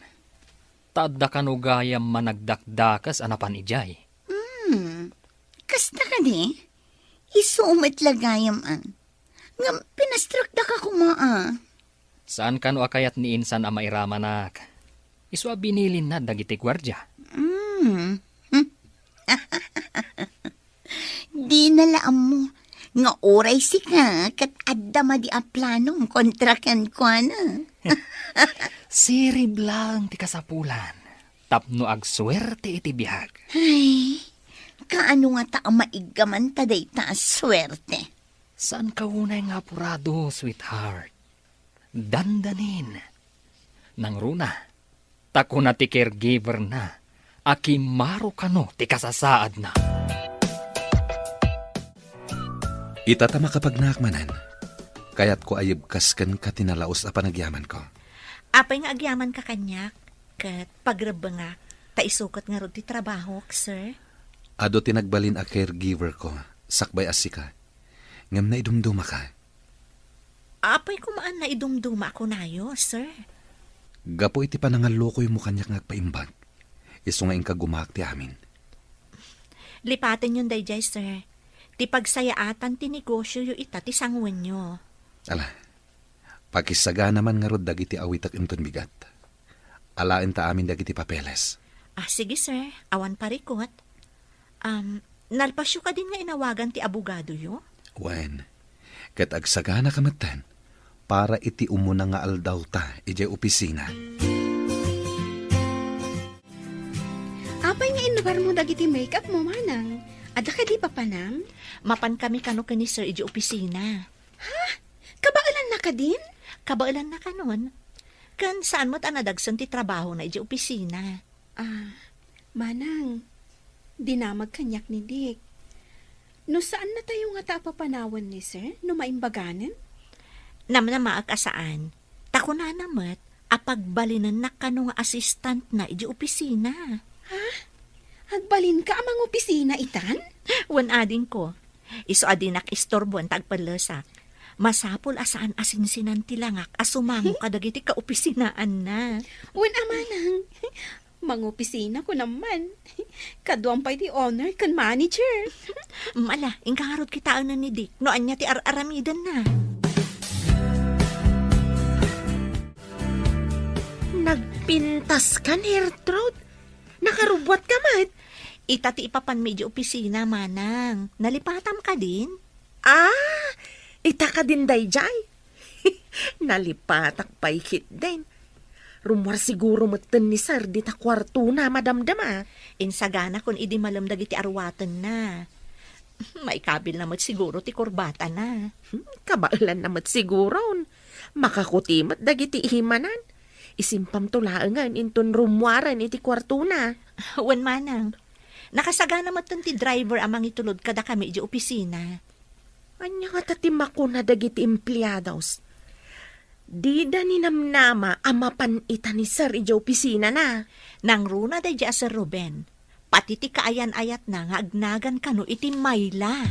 Ta adda kano gayam managdakdakes a napan idiay. Hmm, kasta kadi? Isu met la gayam a. Ngem pinastrakda ka koma a. Saan kano a kayat ni insan a mairamanak? Isu a binilinna dagiti guardia. Hmm. Dina la ammo nga uray sika ket adda madi a planom kontra kenkuana. Sirib laeng ti kasapulan tapno agsuerte iti biag. Ay, kaano ngata a maiggaman ta dayta a suerte? Saanka unay nga apurado, sweetheart. Dandanin. Nangruna, ta kuna ti caregiver-na a kimmaro kano ti kasasaadna. Ita ta makapagnaak manen, kayatko a yebkas kenka ti nalaus a panagyamanko. Apay nga agyamanka kaniak, ket pagrebbengak, ta isu ket ngarud ti trabahok, sir. Adu ti nagbalin a caregiver-ko, sakbay a sika. Ngem naidumdumaka. Apay koma a naidumduma a kunayo, sir? Gapu iti panangallukoymo kaniak nga agpaimbag, isu nga inka gumaak ti amin. Lipatenyon daydiay, sir. Ti pagsayaatan ti negosioyo ita ti sanguenyo. Ala, pakisagana man ngarud dagiti awitek inton bigat. Alaenta amin dagiti papeles. Ah, sige, sir. Awan parikut. Um, nalpasyo kadin nga inawagan ti abogadoyo? Wen, ket agsaganaka metten para iti umuna nga aldawta idiay opisina. Apay nga inlugarmo dagiti make-up mo, manang? Adda kadi papanam? Mapan kami kano ken ni sir idiay opisina. Ha? Kabaelanna kadin? Kabaelanna kanon. Ken saan met a nadagsen ti trabahona idiay opisina. Ah, manang, dinamag kaniak ni Dick. No saannatayo ngata a papanawen ni sir, no maimbaganen? Namnamaek a saan. Ta kunana met a pagbalinennak kano nga assistantna idiay opisina. Ha? Agbalinka a mangopisina itan? Wen adingko. Isu a dinak istorboen ta agpellesak. Masapul a saan a sinsinan ti langak a sumango kadagiti kaopisinaanna. Wen a manang, mangopisina kunam man. Kaduam pay ti owner ken manager. Ala, inka ngarud kitaen ni Dick no ania ti ar-aramidenna. Nagpintas ka, Gertrude? Nakarubbuat ka met? Ita ti ipapanmi idiay opisina, manang. Nalipatam kadin? Ah, ita kadin daydiay? Nalipatak pay ketdin. Rummuar siguro metten ni sir dita kuartona, madamdama. Insaganakon idi malem dagiti aruatenna. Maikabilna met siguro ti kurbatana. Hmm, kabaelanna met siguron. Makakuti met dagiti imanan. Isimpamto laengen inton rummuaren iti kuartona. Wen manang, nakasagana metten ti driver a mangitulod kadakami idiay opisina. Ania ngata ti makuna dagiti empleados? Dida ninamnama a mapan ita ni sir idiay opisinana. Nangruna daydiay a Sir Ruben. Pati ti kaayan-ayatna nga agnagan kano iti mayla.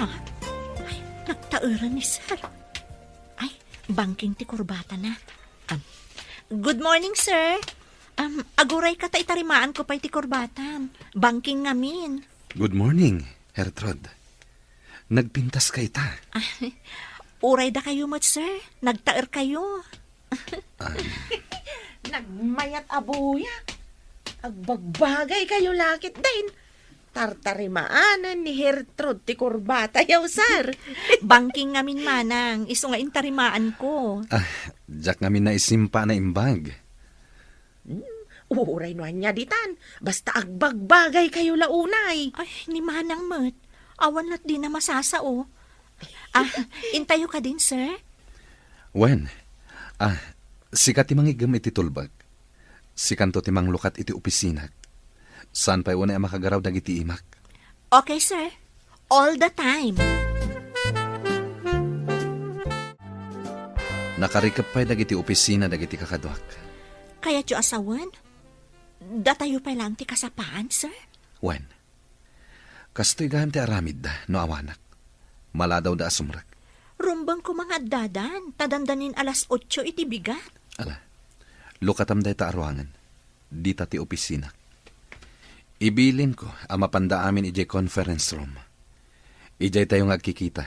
Ah, ha? tattaeren ni Sir. Ay, bangking ti kurbatana. Um, good morning, sir. Um, agurayka ta itarimaanko pay ti kurbatam. Bangking ngamin. Good morning, Gertrude. Nagpintaska ita. Uray dakayo met, sir. Nagtaerkayo. Ah. Nagmayat a buya. Agbagbagaykayo la ketdin. Tartarimaanen ni Gertrude ti kurbatayo, sir. Bangking ngamin, manang, isu nga intarimaanko. Ah, diak ngamin naisimpa a naimbag. Hmm, uray no ania ditan, basta agbagbagaykayo la unay. Ay, ni manang met. Awan lat dina masasao. Ah, intayo kadin, sir? Wen, ah, sika ti mangiggem iti tulbek. Sikanto ti manglukat iti opisinak. Saan pay unay a makagaraw dagiti imak. Okay, sir. All the time. Nakarikep pay dagiti opisina dagiti kakaduak. Kayatyo a sawen? Datayo pay laeng ti kasapaan, sir? Wen, kastoy gayam ti aramidda no awanak. Maladawda a sumrek. Rumbeng koma nga addadan, ta dandanin alas otso iti bigat. Ala, lukatam dayta a ruangan. Dita ti opisinak. Ibilinko a mapanda amin idiay conference room. Idiay tayo nga agkikita,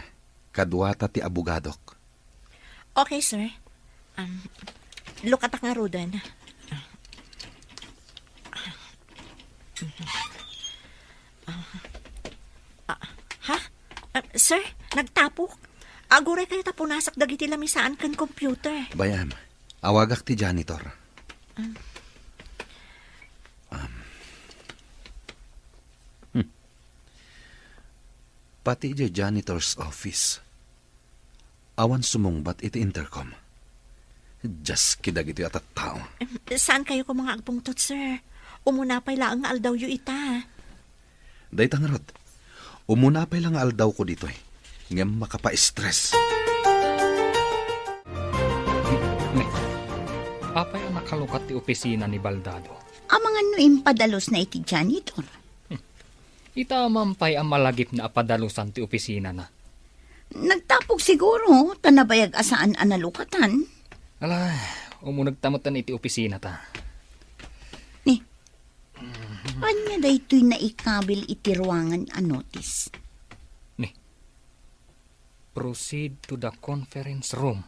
kaduata ti abogadok. Okay, sir. Um, lukatak ngaruden. Ah, ha? Ah, sir, nagtapok. Aguraykayo ta punasak dagiti lamisaan ken computer. Bay-am, awagak ti janitor. Ah. Um. Hmm. Pati idiay janitor's office. Awan sumungbat iti intercom. Dios, kadagitoy a tattao. Em, saankayo koma nga agpungtot, sir? Umuna pay laeng nga aldawyo ita. Dayta ngarud, umuna pay la nga aldawko ditoy, ngem makapa-stress. Apay a nakalukat ti opisina ni Baldado? Amangan no impadalosna iti janitor. Ita man pay a malagipna a padalusan ti opisinana. Nagtapok siguro, ta nabayag a saan a nalukatan. Ala, umunegta met iti opisinata. Ni, ania daytoy naikabil iti ruangan a notice? Ni, proceed to the conference room.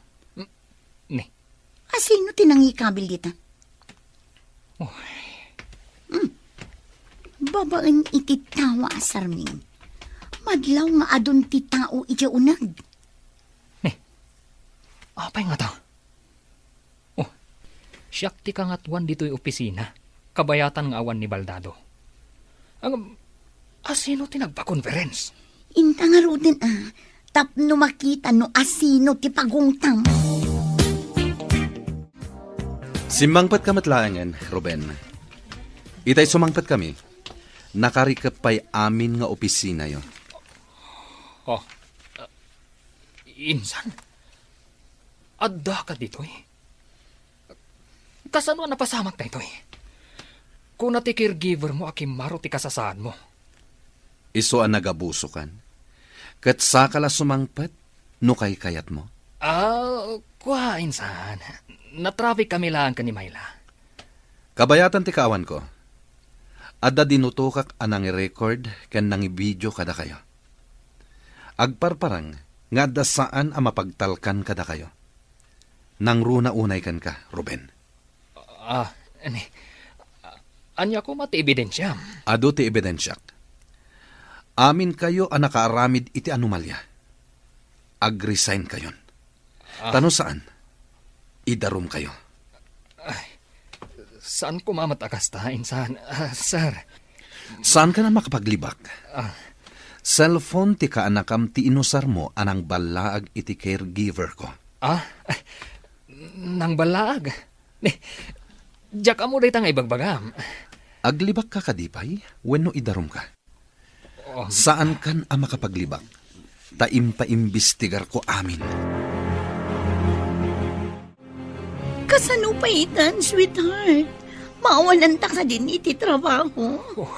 Ni. A sino ti nangikabil dita? Oh. Hmm. Babaen iti tawa a sarming. Madlaw nga adun ti tao idiay uneg. Ni. Apay ngata? Oh. Siak ti kangatoan ditoy opisina. Kabayatan nga awan ni Baldado. Ang, a sino ti nagpa-conference? Inta ngaruden a, tapno makita no a sino ti pagungtam. Simmangpetka met laengen, Ruben. Itay sumangpet kami, nakarikep pay amin nga opisinayo. Oh, uh, insan? Adda ka ditoy? Kasano a napasamak daytoy? Kuna ti caregiver mo a kimmaro ti kasasaadmo. Isu a nagabusokan. Ket saka la sumangpet no kaykayatmo. Ah, kua, insan. Natraffic kami laeng ken ni Myla. Kabayatan ti kaawanko. Adda dinutokak a nangirecord ken nangibidio kadakayo. Agparparang nga adda saan a mapagtalkan kadakayo. Nangruna unay kenka, Ruben. Ah, ani, ania koma ti ebidensiam? Adu ti ebidensiak. Aminkayo a nakaaramid iti anomalia. Ag-resign kayon. Ah. Ta no saan, idarumkayo. Ay, saan koma met a kasta, insan, ah, sir? Saankan a makapaglibak? Ah. Cellphone ti kaanakam ti inusarmo a nangballaag iti caregiver ko. Ah? Nangballaag? Ni, diak ammo dayta nga ibagbagam. Aglibakka kadi pay wenno idarumka? Um. Saankan a makapaglibak, ta impaimbestigarko amin. Kasano pay itan, sweetheart? Maawananta kadin iti trabaho? Oh,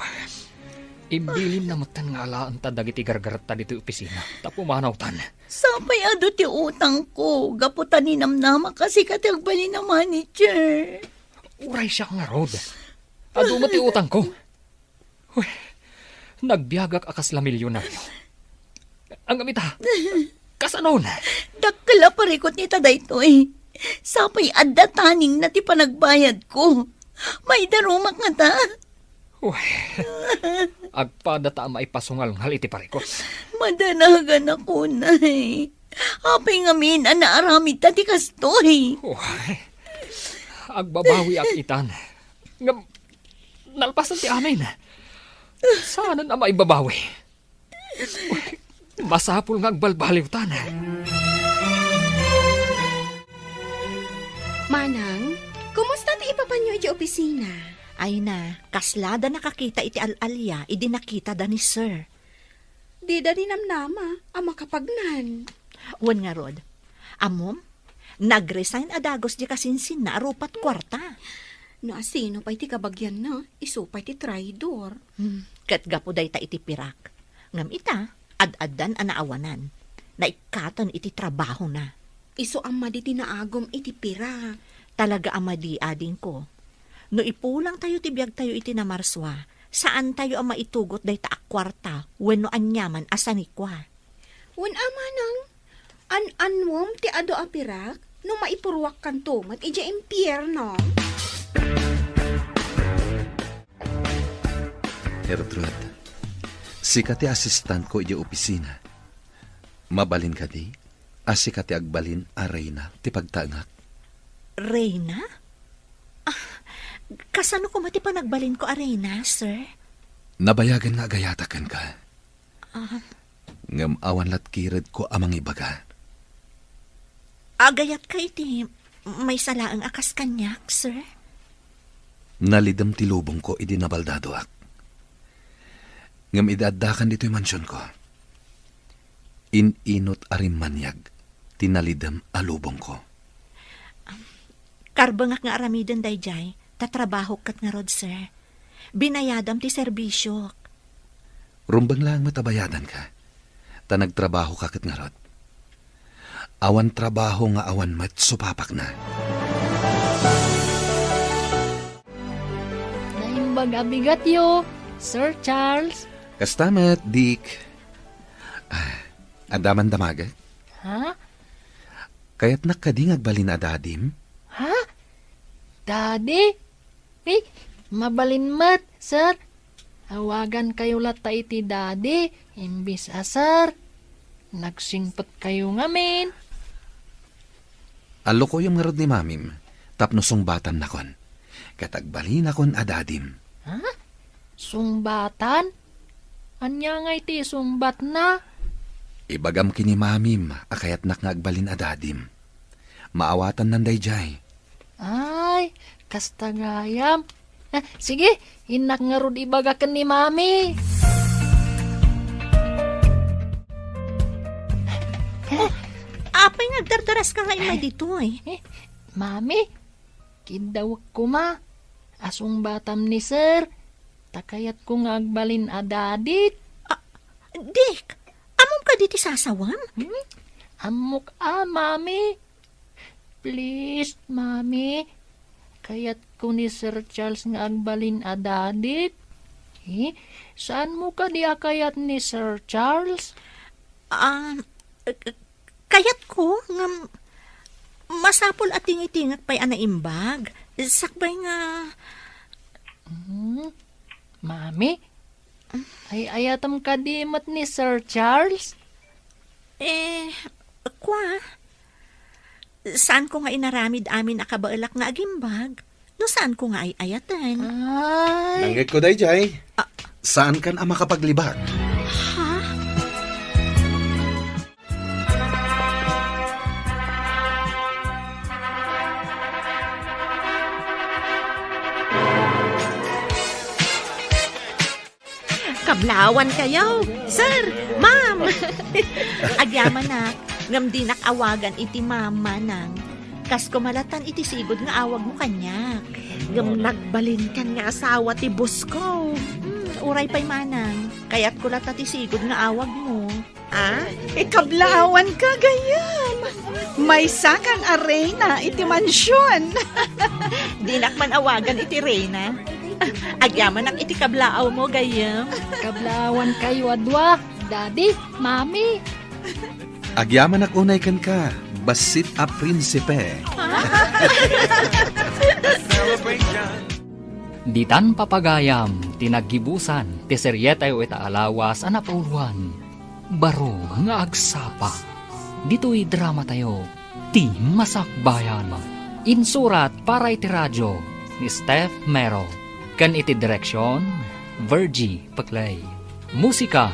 Imbilinna metten nga alaenta dagiti gargaretta ditoy opisina. Ta pumanawtan. Sapay adu ti utangko, gapu ta ninamnamak a sika ti agbalin a manager. Uray siak ngarud. Adu met ti utangko. Uy, nagbiagak a kasla milyonario. Ngem ita, kasanon? Dakkel a parikut ita daytoy. Sapay adda taningna ti panagbayadko. Maidarumak ngata. Uy, agpada ta a maipasungalngal iti parikut. Madanagan ako, nay. Apay ngamin a naaramidta ti kastoy? Uy, agbabawiak itan. Ngem, nalpasen ti amin. Saanen a maibabawi. Uy, masapul nga agbalbaliwtan. Manang, kumusta ti ipapanyo iti opisina? Ay na, kasla da nakakita iti al-alia idi nakita da ni Sir. Dida ninamnama a makapagnan. Wen ngarud, ammom, nag-resign a dagus di kasinsinna a rupat kuarta. No asino pay ti kabagianna, isu pay ti traidor. Hmm, ket gapu dayta iti pirak. Ngem ita, ad-addan a naawanan. Naikkaten iti trabahona. Isu a madi ti naagum iti pirak. Talaga a madi, adingko. No ipulangtayo ti biagtayo iti Namarsua, saantayo a maitugot dayta a kuarta wenno aniaman a sanikua. Wen a manang, an-annuem ti adu a pirak no maipuruakkanto met idiay impierno. Gertrude, sika ti asistentko idiay opisina. Mabalin kadi a sika ti agbalin a reyna ti pagtaengak? Reyna? Ah, kasano koma ti panagbalinko a reyna, sir? Nabayagen nga agayatak kenka. Ah. Ngem awan latkiredko a mangibaga. Agayatka iti maysa laeng a kas kaniak, sir? Nalidem ti lubongko idi nabaldadoak. Ngem idi addakan ditoy mansionko, in-inut a rimmaniag ti nalidem a lubongko. Karbengak nga aramiden daydiay, ta trabahok ket ngarud, sir. Binayadam ti serbisiok. Rumbeng laeng met a bayadanka, ta nagtrabahoka ket ngarud. Awan trabaho nga awan met supapakna. Naimbag a bigatyo, Sir Charles. Kasta met, Dick. Ah, adda man damagek? Ha? Kayatnak kadi nga agbalin a dadim? Ha? Daddy? Eh, mabalin met, sir. Awagankayo latta iti daddy, imbis a sir. Nagsingpetkayo ngamin. Allokoyem ngarud ni mamim, tapno sungbatannakon. Ket agbalinakon a dadim. Ha? Sungbatan? Ania ngay ti isungbatna? Ibagam ken ni mamim a kayatnak nga agbalin a dadim. Maawatannan daydiay. Ay, kasta gayam. Ah, sige, innak ngarud ibaga ken ni Mami. Oh, apay nga agdardaraska nga immay ditoy? Eh, Mami, kiddawek koma. Asungbatam ni Sir. Ta kayatko nga agbalin a dadik. Ah, Dick, ammom kadi ti sasawem? Hmm? Ammok a, Mami. Please, Mami. Kayatko ni Sir Charles nga agbalin a dadik. Eh, saanmo kadi a kayat ni Sir Charles? Ah, eh, kayatko nga masapul a tingitingek pay a naimbag. Sakbay nga Hmm? Mami, ay-ayatem kadi met ni Sir Charles? Eh, kua, saanko nga inaramid amin a kabaelak nga agimbag no saanko nga ay-ayaten. Ay. Nangngegko daydiay. Ah. Saankan a makapaglibak. Ha? Kablawan kayo, sir, ma'am. Agyamanak, ngem dinak awagan iti ma'am, manang. Kas kumalatan iti sigud nga awagmo kaniak. Ngem nagbalinkan nga asawa ti boss ko. Hmm, Uray pay manang, kayatko latta ti sigud nga awagmo. Ah? Ikablaawanka gayam. Maysakan a reyna iti mansion. Dinak man awagan iti reyna. Agyamanak iti kablaawmo gayam. Kablaawankayo a dua, Daddy, Mami. Agyamanak unay kenka, bassit a prinsipe. Ditan papagayam ti naggibusan ti serietayo ita a lawas a napauluan, Baro nga Agsapa. Ditoy dramatayo, Ti Masakbayan. Insurat para iti radio ni Steph Mero, ken iti direksion, Virgie Peclay. Musika,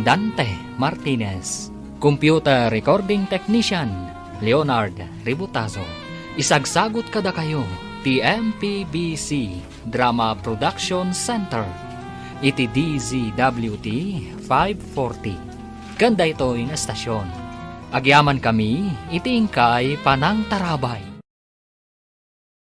Dante Martinez. Computer Recording Technician, Leonard Ributazo. Isagsagut kadakayo ti M P B C Drama Production Center iti D Z W T five forty. Ken daytoy nga estasion, agyamankami iti inkay panangtarabay.